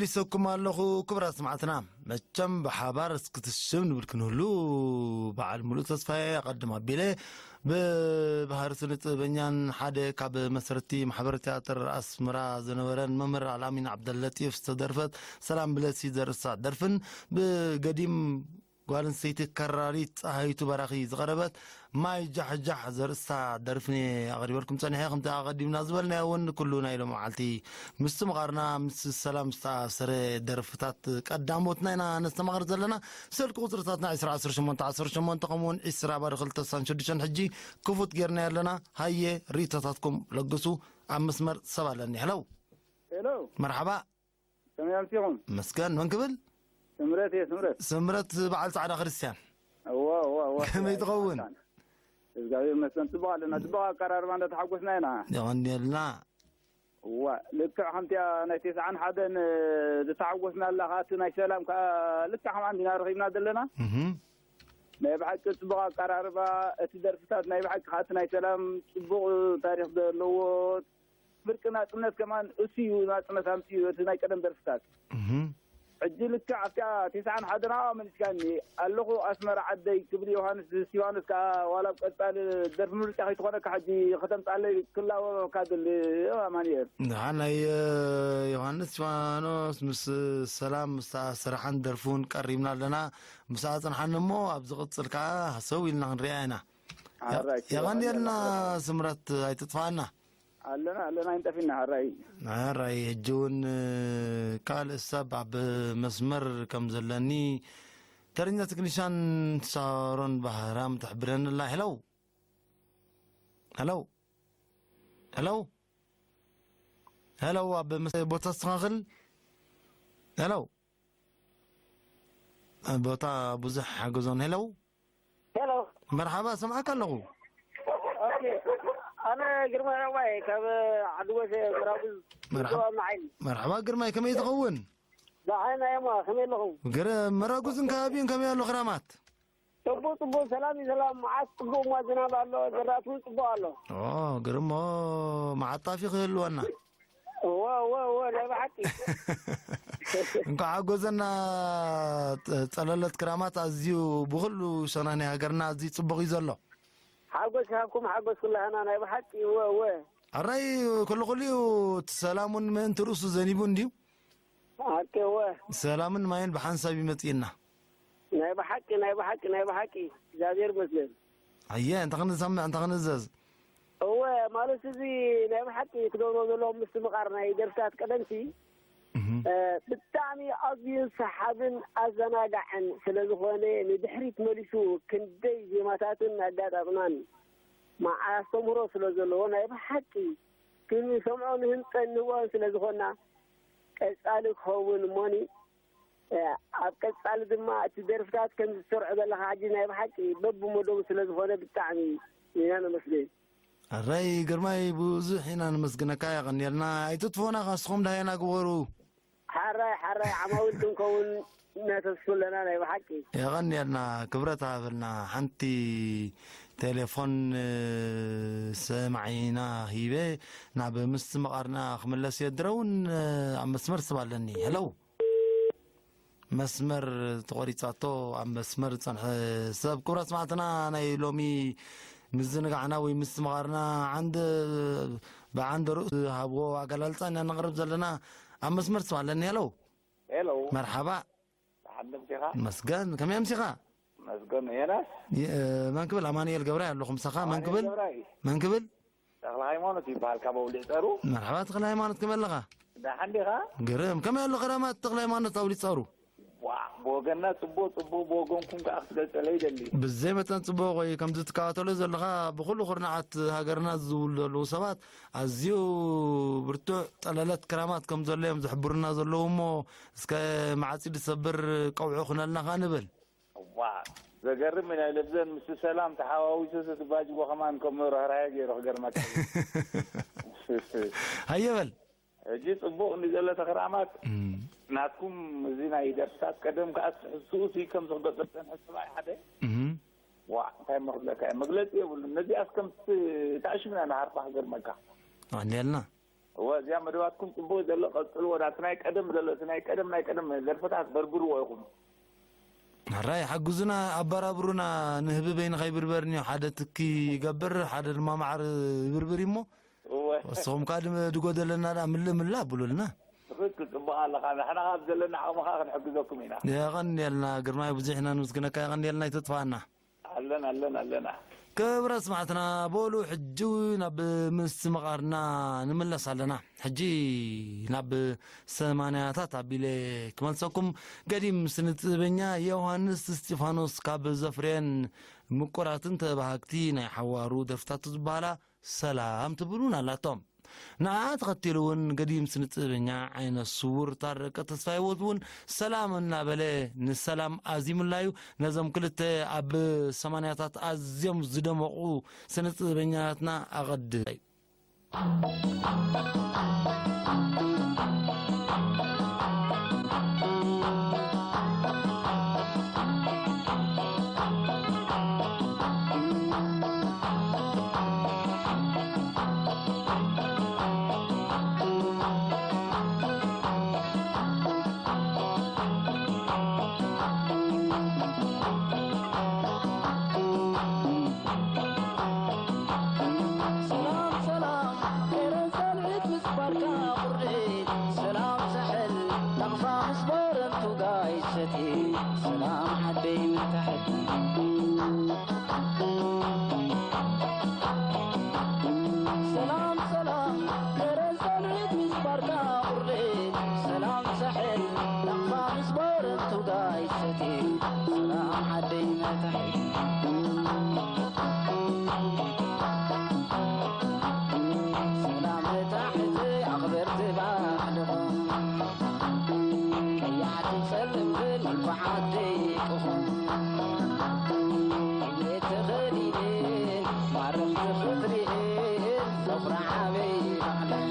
ዲሰኩም ኣለኹ ክቡራት ሰማዕትና። መቸም ብሓባር እስክትሽም ንብል ክንህሉ በዓል ሙሉእ ተስፋዬ ኣቐድም ኣቢለ ብባህሪ ስነ ጥበበኛን ሓደ ካብ መሰረቲ ማሕበር ትያትር ኣስመራ ዝነበረን መምህር ኣልኣሚን ዓብደለጢፍ ዝተደርፈት ሰላም ብለሲ ዘርእስታ ደርፍን ብገዲም ጓል ኣንስተይቲ ከራሪት ጸሃይቱ በራኺ ዝቐረበት ማይ ጃሕጃሕ ዘርእስታ ደርፍን እየ ኣቕሪበልኩም ጸኒሐ። ከምቲ ኣቐዲምና ዝበልናዮ እውን ኩሉ ናይ ሎሚ መዓልቲ ምስቲ መቓርና ምስ ሰላም ዝተኣሰረ ደርፍታት ቀዳሞትና ኢና ነስተማቕር ዘለና። ስልኪ ቁጽርታትና ዕስራ ዓሰርተ ሸሞንተ ዓሰርተ ሸሞንተ ከምኡውን ዕስራ ባዶ ክልተ ስሳን ሽዱሽተን ሕጂ ክፉት ጌርና ኣለና። ሃየ ርእይቶታትኩም ለግሱ። ኣብ መስመር ሰብ ኣለኒ። ሄሎ። ሄሎ። መርሓባ። ከመይ ኣምሲኹም? መስገን፣ መን ክብል? ስምረት እየ፣ ስምረት። ስምረት በዓል ጻዕዳ ክርስትያን። እዋ፣ እዋ፣ እዋ። ከመይ ትኸውን? እግዚኣብሔር ይመስገን፣ ጽቡቕ ኣለና። ጽቡቕ ኣቀራርባ እንዳተሓጎስና ኢና። የቐንየልና። እዋ፣ ልክዕ ከምቲኣ ናይ ተስዓን ሓደን፣ እ፣ ዝተሓጎስናላ ከኣ እቲ ናይ ሰላም ከኣ ልክዕ ከምኣ እንዲና ረኺብና ዘለና። እህ። ናይ ብሓቂ ጽቡቕ ኣቀራርባ፣ እቲ ደርፍታት ናይ ብሓቂ ከኣ እቲ ናይ ሰላም ጽቡቕ ታሪኽ ዘለዎ፣ ፍርቂ ናጽነት ከማን እሱ እዩ ናጽነት ኣምጽኡ፣ እቲ ናይ ቀደም ደርፍታት። እህ። ሕጂ ልክዕ ኣብታ ተስዓን ሓደን ኣብኣ መሊስካኒ ኣለኹ ኣስመራ ዓደይ ክብል ዮሃንስ እስቲፋኖስ ከኣ ዋላ ኣብ ቀጻሊ ደርፊ ምርጫ ከይትኾነካ ሕጂ ከተምጻለይ ክላወካ ደሊ ኣማኑኤል። ደሓን ናይ፣ እ፣ ዮሃንስ እስቲፋኖስ ምስ ሰላም ምስ ስራሕን ደርፉን ቀሪብና ኣለና። ምስኣ ጽንሓኒ እሞ ኣብ ዝቕጽል ከኣ ሰው ኢልና ክንሪኣ ኢና። ሓራይ፣ የቐንየልና ስምረት ኣይትጥፋና። ኣለና፣ ኣለና፣ ኣይንጠፊና፣ ሕራይ። ሕራይ፣ ሕጂ እውን ካልእ ሰብ ኣብ መስመር ከም ዘለኒ ተረኛ ቴክኒሻን ሳሮን ባህራም ትሕብረኒ ኣላ። ሄሎ። ሄሎ። ሄሎ። ሄሎ፣ ኣብ መስ-፣ ቦታ ኣስተኻኽል። ሄሎ። ቦታ ብዙሕ ሓገዞን። ሄሎ። ሄሎ። መርሓባ፣ ሰምዓካ ኣለኹ። ኦኬ። ኣነ ግርማይ ዑቕባይ ካብ ዓዲ ጎሽ መራጉዝ መርሓባ። ዞባ መዓይኒ። መርሓባ ግርማይ፣ ከመይ ትኸውን? ደሓን እየ እሞ፣ ከመይ ኣለኹም? ግረ-፣ መራጉዝን ከባቢን ከመይ ኣሎ ክራማት? ጽቡቕ፣ ጽቡቕ፣ ሰላም እዩ፣ ሰላም። መዓት ጽቡቕ እሞ ዝናብ ኣሎ፣ ዘራእቲ እውን ጽቡቕ ኣሎ። ኦ፣ ግርሞ መዓት ጣፍ እዩ ክህልወና። እወ፣ እወ፣ እወ፣ ናይ ብሓቂ። እንኳዕ ሓጎዘና። ጸ-፣ ጸለለት ክራማት ኣዝዩ ብኹሉ ሸነኽ ናይ ሃገርና ኣዝዩ ጽቡቕ እዩ ዘሎ። ሓጎስ ይሃብኩም፣ ሓጎስ ኩላህና ናይ ብሓቂ። እወ፣ እወ። ኣራይ ኩሉ ኩሉ እዩ፣ እቲ ሰላም እውን ምእንቲ ርእሱ ዘኒቡ እንድዩ። ሓቂ፣ እወ። ሰላምን ማይን ብሓንሳብ ይመጽእና። ናይ ብሓቂ፣ ናይ ብሓቂ፣ ናይ ብሓቂ። እግዚኣብሔር ይመስገን። ኣየ፣ እንታይ ክንሰምዕ፣ እንታይ ክንእዘዝ? እወ፣ ማለት እዚ ናይ ብሓቂ ትገብሮ ዘለኹም ምስትምቓር ናይ ደርፍታት ቀደምሲ፣ እህ። እ፣ ብጣዕሚ ኣዝዩ ሰሓብን ኣዘናጋዕን ስለ ዝኾነ፣ ንድሕሪት መሊሱ ክንደይ ዜማታትን ኣጋጣጥማን መዓ-፣ ኣስተምህሮ ስለ ዘለዎ፣ ናይ ብሓቂ ክንሰምዖ ንህንጠን ንህወን ስለ ዝኾንና፣ ቀጻሊ ክኸውን እሞኒ፣ እ፣ ኣብ ቀጻሊ ድማ እቲ ደርፍታት ከም ዝሰርዖ ዘለኻ ሕጂ ናይ ብሓቂ በብመደቡ ስለ ዝኾነ ብጣዕሚ ኢና ነመስግን። ኣራይ ግርማይ፣ ብዙሕ ኢና ነመስግነካ፣ የቐንየልና። ኣይትጥፍኡና፣ ካስኹም ደሃየና ግበሩ። ሓራይ፣ ሓራይ፣ ዓማዊል ክንከውን ነተስፉ ኣለና ናይ ብሓቂ። የቐንየልና፣ ክብረት ሃበልና። ሓንቲ ቴሌፎን፣ እ፣ ሰማዒና ሂበ ናብ ምስትምቓርና ክምለስ እየ። ድረውን፣ እ፣ ኣብ መስመር ስብ ኣለኒ። ሄሎ። መስመር ተቖሪጻቶ፣ ኣብ መስመር ዝጸንሐ ሰብ። ክቡራት ሰማዕትና፣ ናይ ሎሚ ምዝንጋዕና ወይ ምስትምቓርና ዓንድ-፣ ብዓንደሩ ዝሃብዎ ኣገላልጻ ኢና ነቕርብ ዘለና። ኣብ መስመር ስም ኣለኒ። ሄሎ። ሄሎ። መርሓባ። ደሓን ድምፂኻ? መስገን፣ ከመይ ኣምሲኻ? መስገን ዮናስ። የ-፣ መን ክብል? ኣማኑኤል ገብራይ ኣለኹ ምሳኻ። መን ኣማኑኤል ክብል? ገብራይ። መን ክብል? ተኽለ ሃይማኖት ይበሃል፣ ካብ ኣውሊዕ ጸሩ። መርሓባ ተኽለ ሃይማኖት፣ ከመይ ኣለኻ? ደሓን ዲኻ? ግርም። ከመይ ኣሎ ክራማት ተኽለ ሃይማኖት ኣውሊዕ ጸሩ? ዋ፣ ብወገንና ጽቡቕ፣ ጽቡቕ፣ ብወገንኩም ከኣ ክትገልጸለይ ይደሊ። ብዘይ መጠን ጽቡቕ ወይ ከምዚ ትከታተሎ ዘለኻ ብኹሉ ኩርናዓት ሃገርና ዝውሉ ዘለዉ ሰባት ኣዝዩ ብርቱዕ ጠለለት ክራማት ከም ዘሎ እዮም ዝሕብሩና ዘለዉ እሞ እስከ መዓጺ ዝሰብር ቀውዒ ኩነልና ከኣ ንብል። ዋ፣ ዘገርም እዩ። ናይ ለብዘን ምስ ሰላም ተሓዋዊሱ እቲ ባጅጎ ከማን ከም ርህራሄ ገይሩ ክገርመካ። ሃየ በል። ሕጂ ጽቡቕ እንዲ ዘሎ ተኽራማት እም። ናትኩም እዚ ናይ ደርፍታት ቀደም ከኣ ትሕዝትኡ ሲ ከም ዝኽገጾ ዝጸንሐ ሰብኣይ ሓደ። እም። ዋ፣ እንታይ መኽብለካ እየ፣ መግለጺ የብሉን። ነዚኣስ ከም ት-፣ ተኣሽምና ንሃርፋ ክገርመካ። ኣንዴልና። እወ፣ እዚኣ መደባትኩም ጽቡቕ ዘሎ፣ ቀጽልዎ። ናቲ ናይ ቀደም ዘሎ፣ እቲ ናይ ቀደም፣ ናይ ቀደም ደርፍታት በርብርዎ ኢኹም። ሕራይ ሓግዙና፣ ኣባራብሩና፣ ንህቢ በይኑ ከይብርበርኒ እዩ። ሓደ ትኪ ይገብር፣ ሓደ ድማ ማዕር ይብርብር እዩ እሞ፣ እወ። ንስኹም ከኣ ድም-፣ ድጎደለና ደኣ ምልእ ምልእ ኣብሉልና። ትኽክል፣ ጽቡቕ ኣለኻ። ንሕና ካብ ዘለና ዓቕሚ ከኣ ክንሕግዘኩም ኢና። የቐንየልና ግርማይ፣ ብዙሕ ኢና ንምስግነካ። የቐንየልና፣ ኣይተጥፋኣና። ኣለና፣ ኣለና፣ ኣለና። ክብረ ስማዕትና፣ በሉ ሕጂ ናብ ምስትምቓርና ንምለስ ኣለና። ሕጂ ናብ ሰማንያታት ኣቢለ ክመልሰኩም። ገዲም ስነ ጥበበኛ ዮሃንስ እስጢፋኖስ ካብ ዘፍረየን ምቁራትን ተባሃግቲ ናይ ሓዋሩ ደርፍታቱ ዝበሃላ ሰላም ትብል እውን ኣላቶ። ንዓ ተኸቲሉ እውን ገዲም ስነ ጥበበኛ ዓይነ ስውር ታረቀ ተስፋ ህይወት እውን ሰላም እናበለ ንሰላም ኣዚሙላ እዩ። ነዞም ክልተ ኣብ ሰማንያታት ኣዝዮም ዝደመቑ ስነ ጥበበኛታትና ኣቐድም። ሰላም ሰላም፣ ኤረን ሰንዒት ምስ ባርካ ቁሪ፣ ሰላም ሳሕል ናቕፋ ምስ ቦረንቱ ጋይ ሰቲ፣ ሰላም ዓደይ መታሕት። ሰላም ሰላም፣ ኤረን ሰንዒት ምስ ባርካ ቁሪ፣ ሰላም ሳሕል ናቕፋ ምስ ቦረንቱ ጋይ ሰቲ፣ ሰላም ዓደይ መታሕት። ሰላም መታሕት ኣኽበርቲ ባህልኹም፣ ቀያሕቲ ጸለምትን ንፉዓት ደቂኹም። ቤት ተኸዲነ ማረኽቲ ክትሪኤ ዘኹርዓበይ ባዕለይ።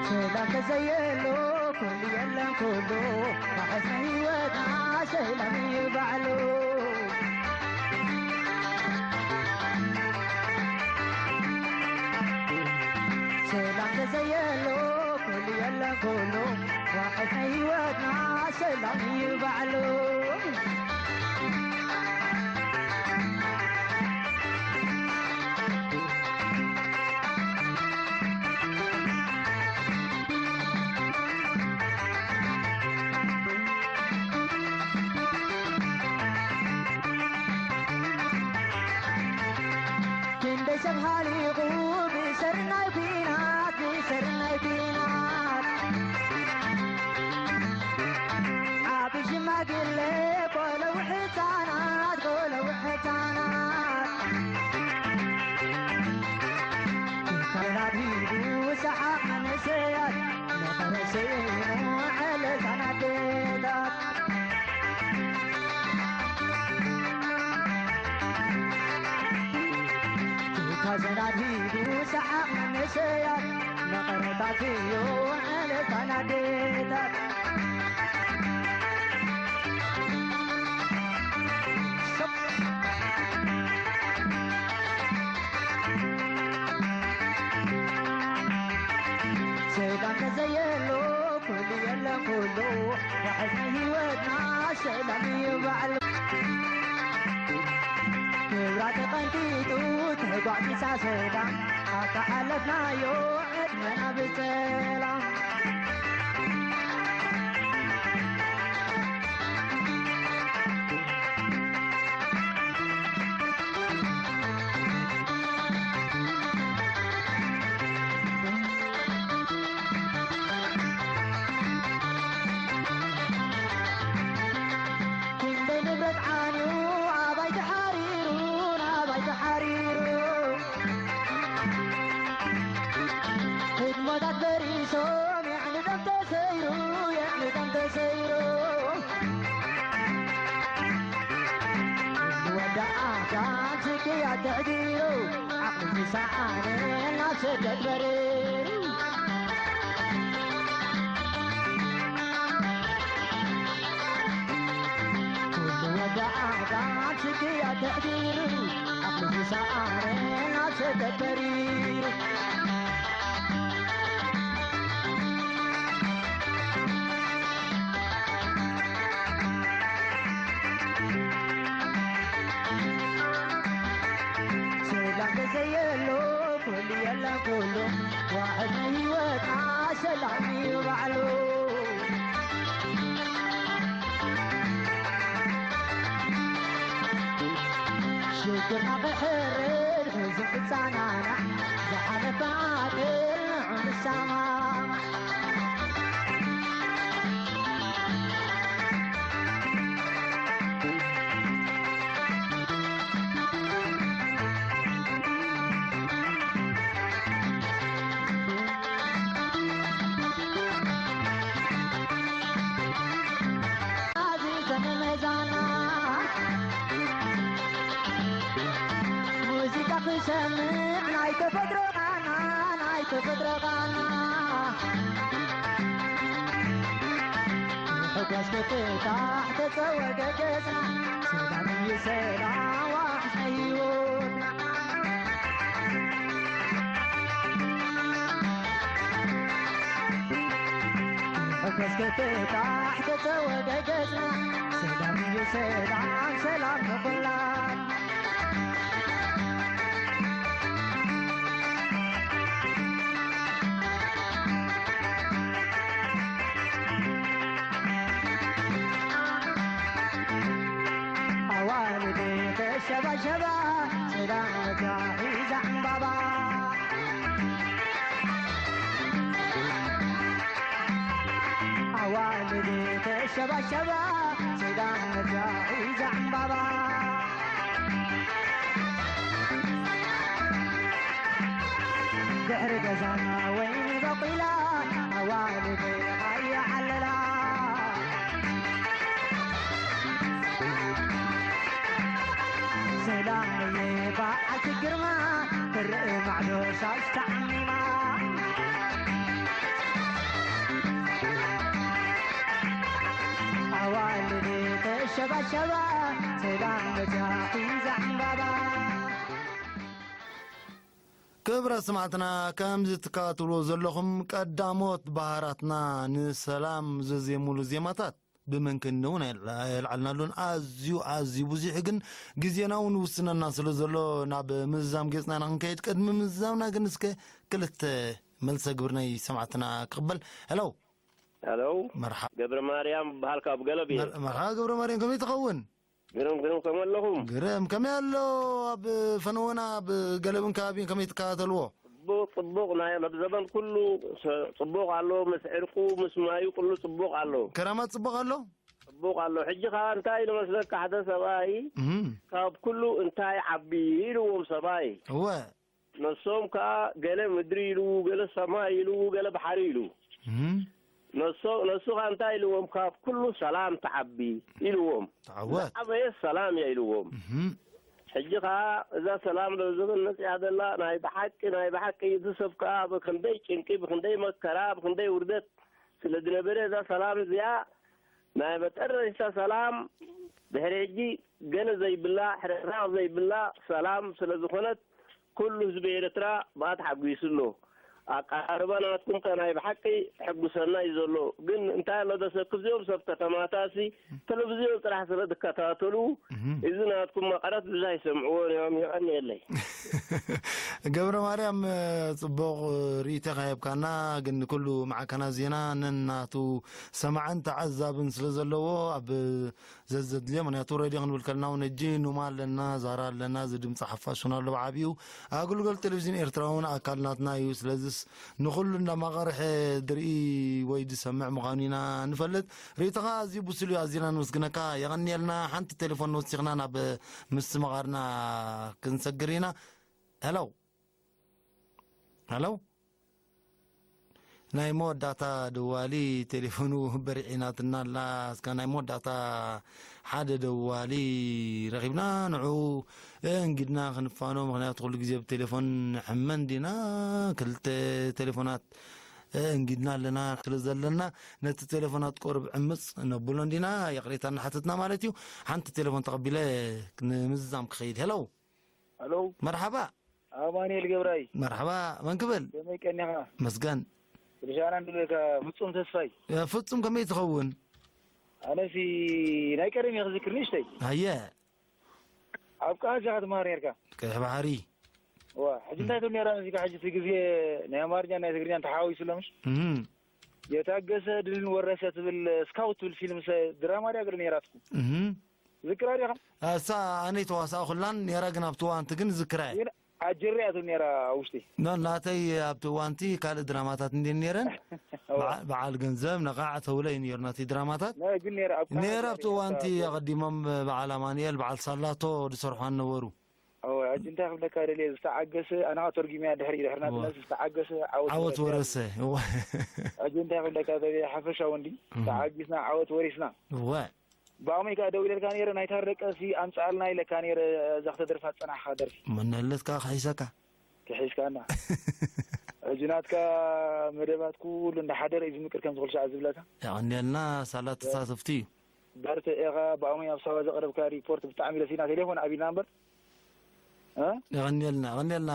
ሰላም ተዘየሎ ኩሉ የለን ኩሉ፣ መሓዝ ናይ ህይወትና ሰላም እዩ ባዕሉ። ሰላም ተዘየሎ ኩሉ የለን ኩሉ፣ መሓዝ ናይ ህይወትና ሰላም እዩ ባዕሉ። ክንደይ ሰብ ሃሊቑ ብሰናይ ኲናት፣ ብሰናይ ኲናት። ዓቢ ሽማግለ ቆልዑ ሕፃናት፣ ቆልዑ ሕፃናት። ተላቢቡ ሰሓቕ መንእሰያት፣ መኸረ ስኢኑ ዕልልታን ኣዴታት። ተላቢቡ ሰሓቕ መንእሰያት፣ መኸረታት እዩ ዕልልታን ኣዴታት። ሰላም ተዘየሎ ኩሉ የለን ኩሉ፣ ዋሕዚ ህይወትና ሰላም እዩ ባዕሉ። ክብራ ተቐንጢጡ ተጓዕቢሳ ሰላም፣ ኣብታ ሓለፍናዮ ዕድመና ብሰላም። ክንደይ ንብረት ዓንዩ ኣባይቲ ሓሪሩ፣ ኣባይቲ ሓሪሩ። ህድሞታት በሪሶም የዕኒ ደም ተሰይሩ፣ የዕኒ ደም ተሰይሩ። ወዲ ኣዳም ስቅያት ተዕዲሩ፣ ዓቕሊ ዝሰኣነ ናብ ስደት በሪሩ። ኩሉ ወዲ ኣዳም ስቅያት ተዕዲሩ፣ ዓቕሊ ዝሰኣነ ናብ ስደት በሪሩ። ሰላም ተዘየሎ ኩሉ የለን ኩሉ፣ ዋሕዚ ህይወትና ሰላም እዩ ባዕሉ። ሽግርና ክሕረድ ሕዚ ክጸናናዕ፣ ዝሓለፈ ኣትል ንዑ ንሰማማዕ። ሰምዕ ናይ ተፈጥሮ ቃና፣ ናይ ተፈጥሮ ቃና። ሕጓስ ክፍታሕ ተጸወደ ገጽና፣ ሰላም እዩ ሰላም ዋሕስ ህይወትና። ሕጓስ ክፍታሕ ተጸወደ ገጽና፣ ሰላም እዩ ሰላም፣ ሰላም ንኹላን። ኣዋልድ ተሸባሸባ፣ ሰላም ሒዛ ዕምባባ። ኣዋልድ ተሸባሸባ፣ ሰላም ሒዛ ዕምባባ። ድሕሪ ገዛና ወይኒ በቂላ፣ ኣዋልድ ይዓለላ። ሰላምዬ በዓልቲ ግርማ፣ ትርእ ማዕዶ ሻሽ ተዓሚማ። ኣዋልድ ተሸባሸባ፣ ሰላም መጃ ሒዛ ዕምባባ። ክብረ ስማዕትና፣ ከምዚ ትከታተልዎ ዘለኹም ቀዳሞት ባህራትና ንሰላም ዘዜሙሉ ዜማታት ብመንክኒ እውን ኣየል-፣ ኣየልዓልናሉን። ኣዝዩ፣ ኣዝዩ ብዙሕ ግን ግዜና እውን ውስነና ስለ ዘሎ ናብ ምዝዛም ገጽና ኢና ክንከይድ። ቅድሚ ምዝዛምና ግን እስከ ክልተ መልሰ ግብሪ ናይ ሰማዕትና ክቕበል። ሄሎ። ሄሎ። መርሓ-፣ ገብረ ማርያም በሃል ካብ ገለብ እየ። መር-፣ መርሓባ ገብረ ማርያም፣ ከመይ ትኸውን? ግርም፣ ግርም፣ ከመይ ኣለኹም? ግርም፣ ከመይ ኣሎ ኣብ ፈነወና፣ ኣብ ገለብን ከባቢን ከመይ ትከታተልዎ? ጽቡቕ፣ ጽቡቕ፣ ናይ፣ ኣብ ዘበን ኩሉ ሰ-፣ ጽቡቕ ኣሎ፣ ምስ ዕርቁ፣ ምስ ማዩ ኩሉ ጽቡቕ ኣሎ። ክረማት ጽቡቕ ኣሎ? ጽቡቕ ኣሎ። ሕጂ ኸኣ እንታይ ኢሉ መስለካ፣ ሓደ ሰብኣይ እም። ካብ ኩሉ እንታይ ዓቢ ኢልዎም ሰብኣይ። እወ። ነሶም ከኣ ገለ ምድሪ ኢሉ፣ ገለ ሰማይ ኢሉ፣ ገለ ባሕሪ ኢሉ። እም። ነሶ-፣ ነሱ ከኣ እንታይ ኢልዎም? ካብ ኩሉ ሰላም ትዓቢ ኢልዎም። ተዓወት። ዝዓበየ ሰላም እያ ኢልዎም። እም። ሕጂ ከኣ እዛ ሰላም ዶ ዘበን መጺኣ ዘላ ናይ ብሓቂ፣ ናይ ብሓቂ እቲ ሰብ ከኣ ብኽንደይ ጭንቂ፣ ብኽንደይ መከራ፣ ብኽንደይ ውርደት ስለ ዝነበረ እዛ ሰላም እዚኣ ናይ መጠረሽታ ሰላም ድሕሪ ሕጂ ገለ ዘይብላ፣ ሕርራቕ ዘይብላ ሰላም ስለ ዝኾነት፣ ኩሉ ህዝቢ ኤርትራ ብኣ ተሓጒሱ ኣሎ። ኣቀራርባ ናትኩም ከ ናይ ብሓቂ ሕጉሰና እዩ ዘሎ። ግን እንታይ ኣሎ ደሰ፣ ክዚኦም ሰብ ከተማታሲ ቴሌቪዝዮን ጥራሕ ስለ ዝከታተሉ፣ እህ። እዚ ናትኩም መቐረት ብዙሕ ኣይሰምዕዎን እዮም። የቐንየለይ። ገብረ ማርያም፣ ጽቡቕ ርእይቶኻ ሂብካና፣ ግን ኩሉ ማዕከናት ዜና ነናቱ ሰማዕን ተዓዛብን ስለ ዘለዎ፣ ኣብ ዘዘድልዮ፣ ምኽንያቱ ሬድዮ ክንብል ከለና እውን ሕጂ ኑማ ኣለና፣ ዛራ ኣለና፣ እዚ ድምፂ ሓፋሽ እውን ኣሎ ብዓብዩ። ኣገልግሎት ቴሌቪዝን ኤርትራ እውን ኣካል ናትና እዩ። ስለዚስ ንኹሉ እንዳማቐርሐ ድርኢ ወይ ዝሰምዕ ምዃኑ ኢና ንፈልጥ። ርእይቶኻ ኣዝዩ ብሱል እዩ፣ ኣዚና ነመስግነካ። የቐንየልና። ሓንቲ ቴሌፎን ወሲኽና ናብ ምስምቓርና ክንሰግር ኢና። ሄሎ። ሄሎ። ናይ መወዳእታ ደዋሊ ቴሌፎኑ በሪዒናትና ኣላ። እስካ ናይ መወዳእታ ሓደ ደዋሊ ረኺብና፣ ንዑ እንግድና ክንፋኖ፣ ምኽንያቱ ኩሉ ግዜ ብቴሌፎን ንሕመን ዲና። ክልተ ቴሌፎናት እንግድና ኣለና ስለ ዘለና፣ ነቲ ቴሌፎናት ቁሩብ ዕምጽ ነብሎ እንዲና፣ ይቕሬታ እናሓተትና ማለት እዩ። ሓንቲ ቴሌፎን ተቐቢለ ንምዝዛም ክኸይድ። ሄሎ። ሄሎ። መርሓባ። ኣማኑኤል ገብራይ። መርሓባ፣ መን ክብል? ከመይ ቀኒኻ? መስገን። ብልሻና እንድልካ ፍጹም ተስፋይ። እ፣ ፍጹም ከመይ ትኸውን? ኣነሲ ናይ ቀደም እየ ክዝክር ንእሽተይ። ኣየ። ኣብ ቃዛ ኢኻ ትመሃር ነርካ። ቀይሕ ባሕሪ። ዋ፣ ሕጂ እንታይ ትብል ነራ ነዚካ ሕጂ እቲ ግዜ ናይ ኣማርኛ ናይ ትግርኛ ተሓዋዊሱ ኣሎ ምሽ? እም። የታገሰ ድልን ወረሰ ትብል ስካውት ትብል ፊልም ሰ-፣ ድራማ ድያ ገለ ነራትኩም? እም። ዝክራ ዲኻ? እሳ ኣነ ተዋሳእኹላን ነራ ግን ኣብቲ እዋንቲ ግን ዝክራ እየ። ግን ኣጀር እያ ትብል ነራ ኣብ ውሽጢ። ኖ፣ ናተይ ኣብቲ እዋንቲ ካልእ ድራማታት እንድየን ነረን። እዋ። በዓ-፣ በዓል ገንዘብ ነቓዕ ተውለ እዩ ነሩ ናተይ ድራማታት። ነ-፣ ግን ነራ ኣብ ነራ ኣብቲ እዋንቲ ኣቐዲሞም በዓል ኣማኑኤል፣ በዓል ሳላቶ ዝሰርሑ ኣነበሩ። እዋ፣ ሕጂ እንታይ ክብለካ ደልየ፣ ዝተዓገሰ፣ ኣነ ኸኣ ተርጒመያ ድሕሪ፣ ድሕሪ ናትነስ፣ እዋ። ዝተዓገሰ ዓወት ዓወት ወረሰ። ወረሰ። እዋ። ሕጂ እንታይ ክብለካ ደልየ፣ ሓፈሻዊ እንዲ፣ እም። ተዓጊስና ዓወት ወሪስና። እዋ። ብኣሞይ ከኣ ደው ኢለልካ ነይረ፣ ናይ ታረቀ ሲ ኣምጽኣልና ኢለካ ነይረ፣ እዛ ከተደርፋ ዝጸናሕካ ደርፊ። መነለትካ ክሒሰካ? ክሒስካና። ሕጂ ናትካ መደባት ኩሉ እንዳሓደረ እዩ ዝምቅር ከም ዝኽእል ሻዕ ዝብለካ። የቐንየልና ሳላ ተሳተፍቲ እዩ። በርትዕ ኢኻ፣ ብኣሞይ ኣብ ሳዋ ዘቕረብካ ሪፖርት ብጣዕሚ ደስ ኢልና፣ ቴሌፎን ኣቢልና እምበር። እ? የቐንየልና፣ የቐንየልና።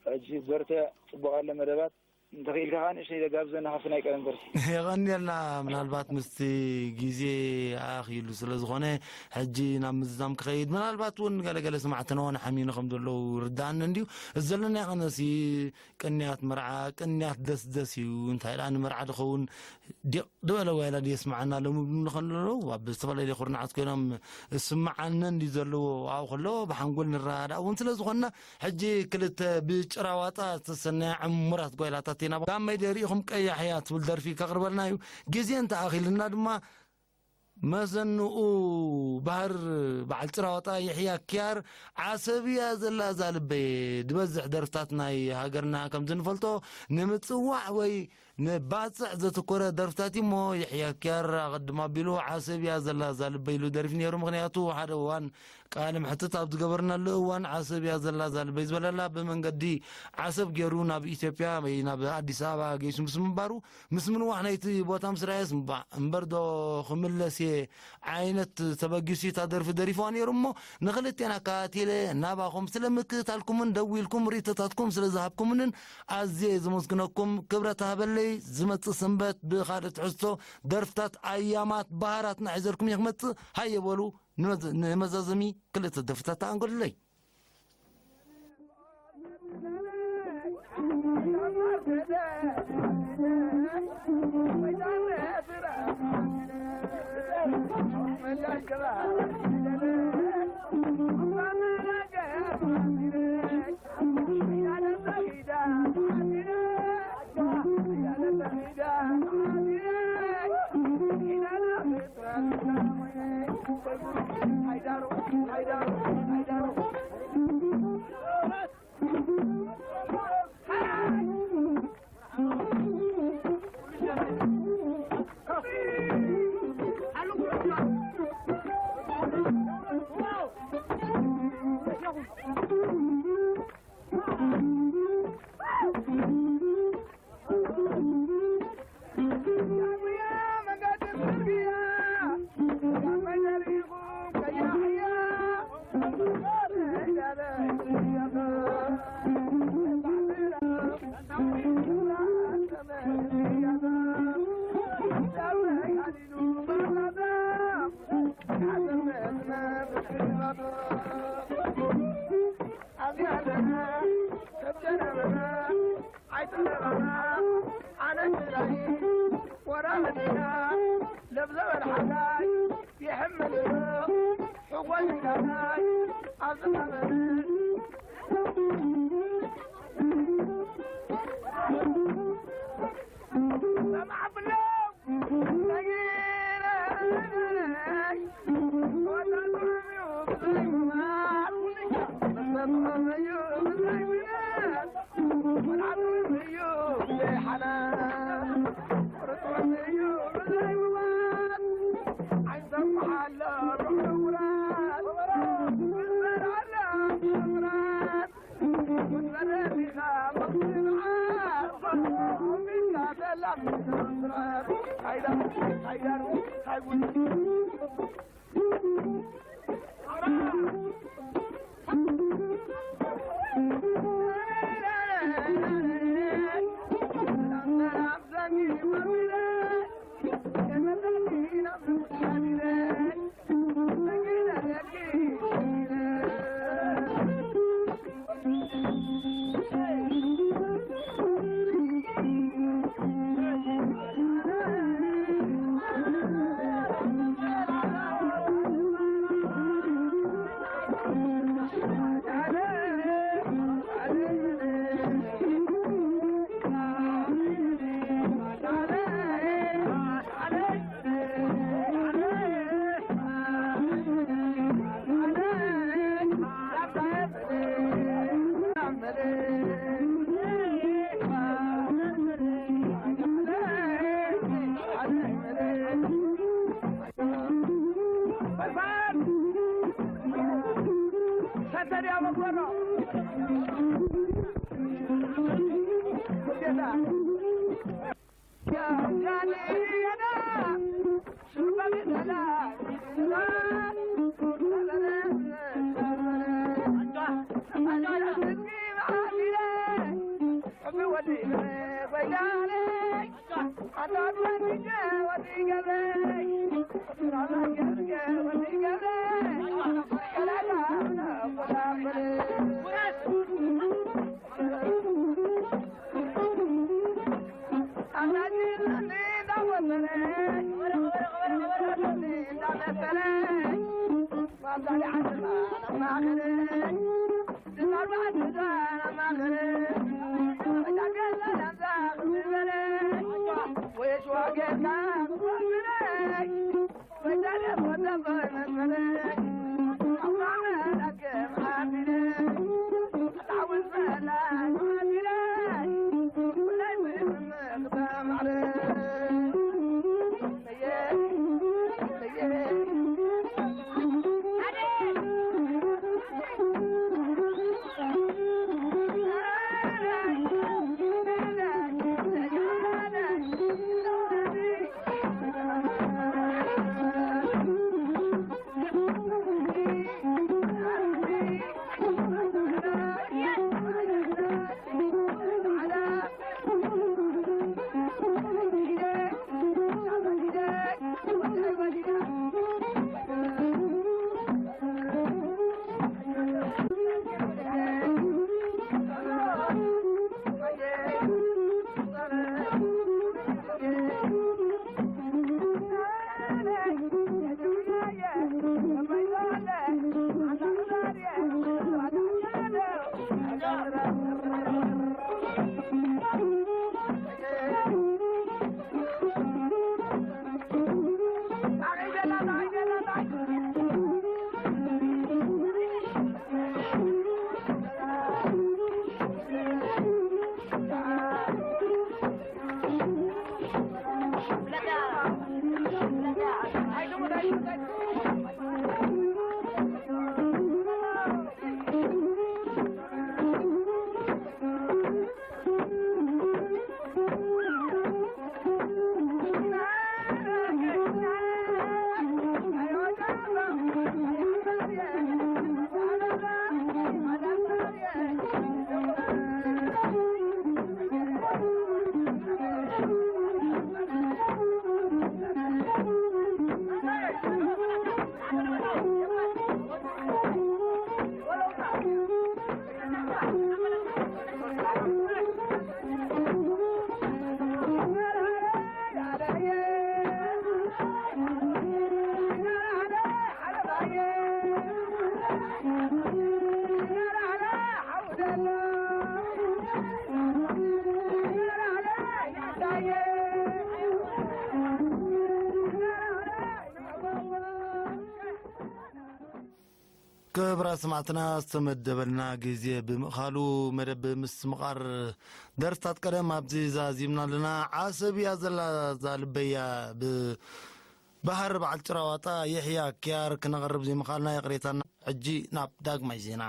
ሕጂ በርትዕ፣ ጽቡቕ ኣሎ መደባት። እንተኽኢልካ ከኣ ንእሽተይ ዘጋብዘና ካብቲ ናይ ቀደም ደርፊ። የቐንየልና። ምናልባት ምስቲ ግዜ ኣኺሉ ስለ ዝኾነ፣ ሕጂ ናብ ምዝዛም ክኸይድ፣ ምናልባት እውን ገለገለ ሰማዕትና እውን ሓሚኑ ከም ዘለዉ ይርድኣኒ እንድዩ። እዚ ዘለናዮ ቅነሲ ቅንያት መርዓ፣ ቅንያት ደስደስ እዩ። እንታይ ደኣ ንመርዓ ድኸውን ዲቕ ዝበለ ዋይላ ድየስምዓና ኣሎ ምብሉ ንኸለዉ፣ ኣብ ዝተፈላለየ ኩርናዓት ኮይኖም ዝስምዓኒ እንድዩ ዘለዎ ኣብኡ ከሎ፣ ብሓንጎል ንረዳዳእ እውን ስለ ዝኾንና፣ ሕጂ ክልተ ብጭራዋጣ ዝተሰነያ ዕሙራት ጓይላታት ኢና። ጋመይ ደሪእኹም ቀያሕ እያ ትብል ደርፊ ከቕርበልና እዩ። ግዜ እንተኣኺልና ድማ መሰንኡ ባህር በዓል ጭራዋጣ ይሕያ ኪያር ዓሰብ እያ ዘላ እዛ ልበይ። ዝበዝሕ ደርፍታት ናይ ሃገርና ከምዚ ንፈልጦ ንምጽዋዕ ወይ ንባጽዕ ዘተኮረ ደርፍታት እዩ እሞ፣ ይሕያ ኪያር ኣቐድም ኣቢሉ ዓሰብ እያ ዘላ እዛ ልበይ ኢሉ ደሪፉ ነይሩ። ምኽንያቱ ሓደ እዋን ቃለ መሕትት ኣብ ዝገበርናሉ እዋን ዓሰብ እያ ዘላ እዛ ልበይ ዝበለላ ብመንገዲ ዓሰብ ገይሩ ናብ ኢትዮጵያ ወይ ናብ ኣዲስ ኣበባ ገይሱ ምስ ምንባሩ፣ ምስ ምንዋሕ ናይቲ ቦታ ምስ ረኣየስ፣ እምባ-፣ እምበር ዶ ክምለስ እየ ዓይነት ተበጊሱ እታ ደርፊ ደሪፍዋ ነይሩ እሞ፣ ንኽልቴና ኣከታቲለ ናባኹም ስለ ምክትታልኩምን ደዊልኩም ርእይቶታትኩም ስለ ዝሃብኩምንን ኣዝየ ዘመስግነኩም። ክብረት ሃበለይ። ዝመጽእ ሰንበት ብኻልእ ትሕዝቶ ደርፍታት ኣያማት ባህራትና ሒዘልኩም እየ ክመጽእ። ሃየ በሉ ንመዘ-፣ ንመዛዘሚ ክልተ ደርፍታት ተኣንገዱለይ። ሰተድያ መኮኖ። ክብራ ሰማዕትና፣ ዝተመደበልና ግዜ ብምእኻሉ፣ መደብ ምስምቓር ደርፍታት ቀደም ኣብዚ ዛዚምና ኣለና። ዓሰብ እያ ዘላ እዛ ልበያ፣ ብባህር በዓል ጭራዋጣ የሕያ ኪያር ክነቕርብ ዘይምኻልና ይቕሬታና። ሕጂ ናብ ዳግማይ ዜና።